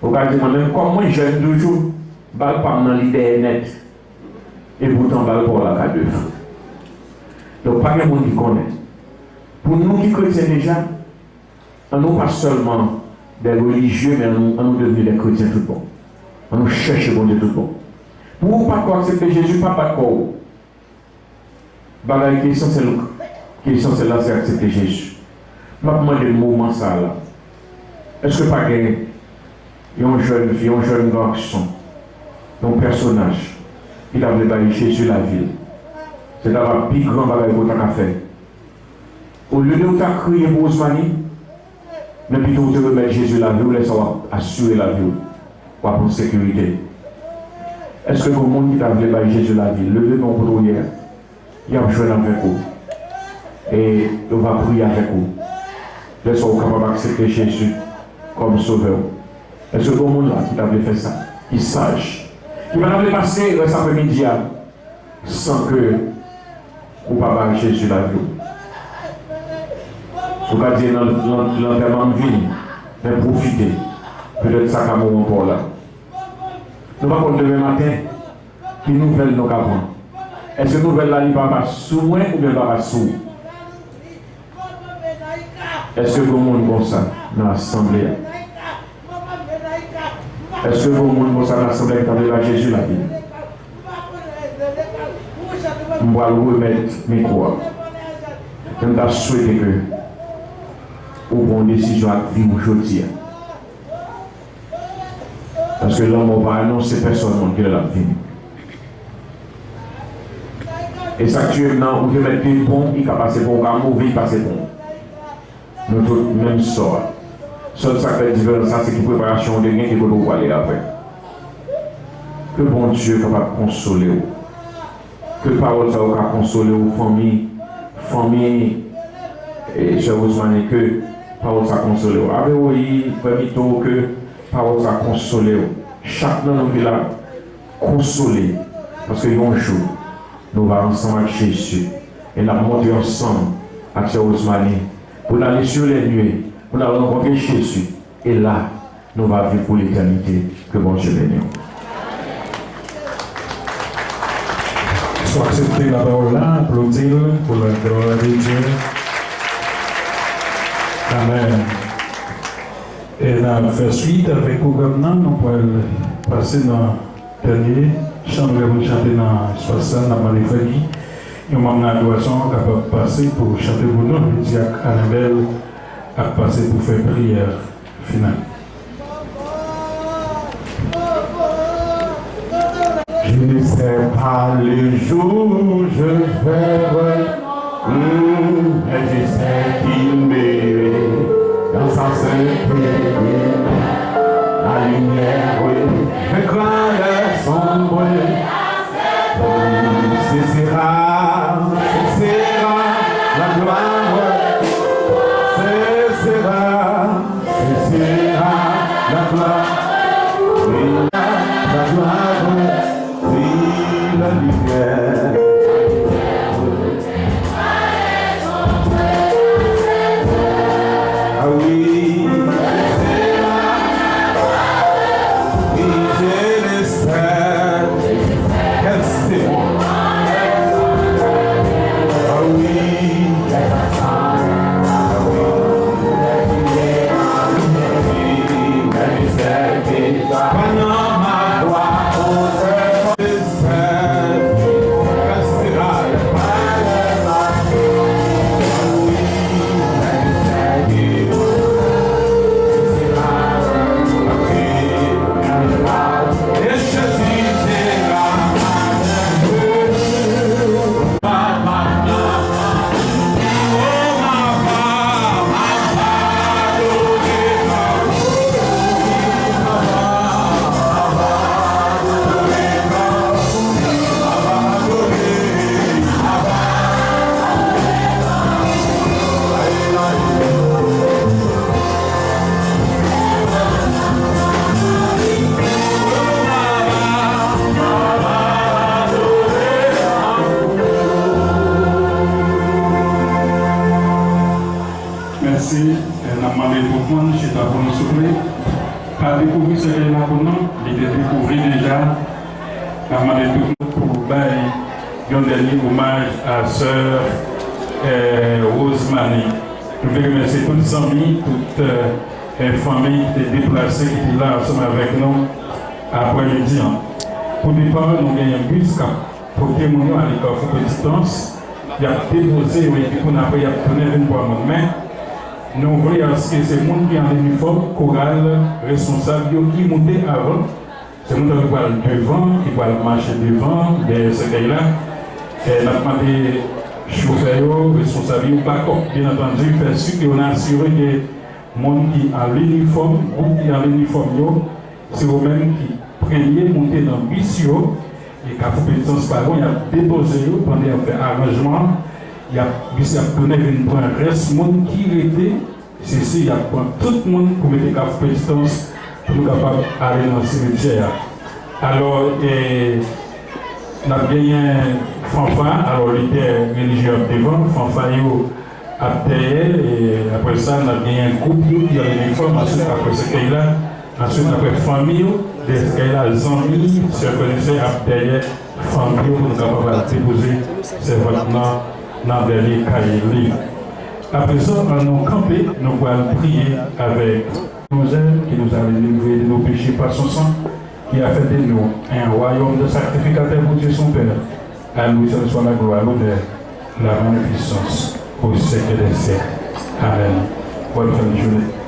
Ou ka di mwen menm kòm mwen jèn toujou, bal pa m nan li dèyè nèt. Epoutan bal pa w la ka devan. Donk pa gen moun ki konnen. Pou nou ki kretyen deja, ann nou pa sèlman dè relijye, men ann nou, ann nou devni dè kretyen tout bon. Ann nou chèche Bondye tout bon. Pou ou pa ko aksepte Jezi, pa bat kò w. Bagay ki esansyèl, ki esansyèl la, se aksepte Jezi. M ap mande moman sa a la, èske pa gen yon jèn fi, yon jèn gason, yon pèsonaj ki ta vle bay Jezi lavi l? Se ta va pi gran bagay ke w ta ka fè. Olye de w ta kriye pou Rosemary, men pito w te remèt Jezi lavi w, lè sa w ap asire lavi w, w ap an sekirite. Èske gen moun ki ta vle bay Jezi lavi? Leve men w kote w ye a. Y ap jwenn avèk ou. E yo va priye avèk ou. Lè sa w kapab aksepte Jezi kòm Sovè w. Èske gen moun la ki ta vle fè sa? Ki saj? Ki pa ta vle pase rès aprèmidi a san ke ou pa bay Jezi lavi w? Ou ka di nan, nan, lantèman m vini, men pwofite. Petèt sa ka moman pa w la. Nou pa konn demen maten ki nouvèl nou ka pran. Èske nouvèl la li pa, pa sou mwen oubyen pa, pa sou ou? Èske gen moun konsa nan asanble a? Èske gen moun konsa nan asanble a ki ta vle bay Jezi lavi? M pral remèt mikwo a. Men m ta swete ke ou pran yon desizyon ak vi w jodi a. Paske lanmò pa anonse pèsòn moun kilè l ap vini. E sa k tiye m nan, ou te mèt te bon, li ka pase bon, ou ka move, li pase bon. Nou tout menm sò a. Sèl sa k fè diferans la, se ki preparasyon ou te gen, ki kote ou prale apre. Ke Bondye kapab konsole w. Ke pawòl sa yo ka konsole w, fanmi, fanmi, e, sè Rosemary, ke pawòl sa konsole w. Ave Woyi, frè Mito, ke pawòl sa konsole w. Chak nan nou ki la, konsole. Paske yon jou, nou va ansanm ak Jezi. E n ap monte ansanm ak sè Rosemary pou n ale sur les nuées, pou n al rankontre Jezi. E la, nou va viv pou letènite. Ke Bondye beni w. Si w aksepte lapawòl la, aplodi l pou la glwa de Dye. Amèn. E n ap fè swit avèk pwogram nan, nou pral pase nan dènye chan nou gen pou n chante nan espas sa, n ap mande frè Guy, yon manm nan adorasyon an kapab pase pou chante pou nou, epi dyak Anabèl ap pase pou fè priyè final. Je ne sais pas le jour où je verrai, hmm, mais je sais qu'il me dans sa sainteté, la lumière vaincra les ombres. Ce sera, ce sera la gloire, ce sera, ce sera la gloire, oui, la gloire, oui, la lumière. Ah oui, oui, je le sais. Quel c'est bon. Ah oui. Ah oui. Panama, Li te dekouvri deja. M ap mande tout moun pou bay yon dènye omaj a sè, eh, Rosemary. Nou vle remèsye tout zanmi, tout, eh, eh, fanmi ki te deplase, ki te la ansanm avèk nou aprèmidi an. Pou depa, nou genyen bis k ap pote moun yo ale Kafou Petitans. Y ap depoze yo epi kounye apre y ap tounen vin pran moun. Men, nou vle aske se moun ki an inifòm koral, responsab yo ki moute avan. Se moun ki pral devan, ki pral mache devan, dèyè sèkèy la. E n ap mande chofè yo, responsab yo, bakòp, byen antandi, fè si ke yo asire ke moun ki an inifòm, gwoup ki an inifòm yo, se yo menm ki premye moute nan bis yo. E Kafou Petitans pa lwen, y ap depoze yo pandan y ap fè aranjman an. Y ap, bis y ap tounen vin pran rès moun ki rete. Se si y ap pran tout moun pou mete Kafou Petitans pou nou kapab ale nan simityè a. Alò, e, n ap genyen fanfa, alò lidè relijye ap devan, fanfa yo ap dèyè, e apre sa, n ap genyen gwoup yo ki an inifòm, answit apre sèkèy la, answit apre fanmi yo, dèyè sèkèy la, zanmi, sè, frè e sè ap dèyè fanmi yo pou nou kapab al depoze sèvant nan nan dènye kay li. Aprezan, ann nou kanpe, nou pral priye avèk. Nous aime, qui nous a délivrés de nos péchés par son sang, qui a fait de nous un royaume de sacrificateurs pour Dieu son Père. À lui seul soit la gloire, l'honneur, la magnificence au siècle des siècles. Amen. Bonne fin de journée.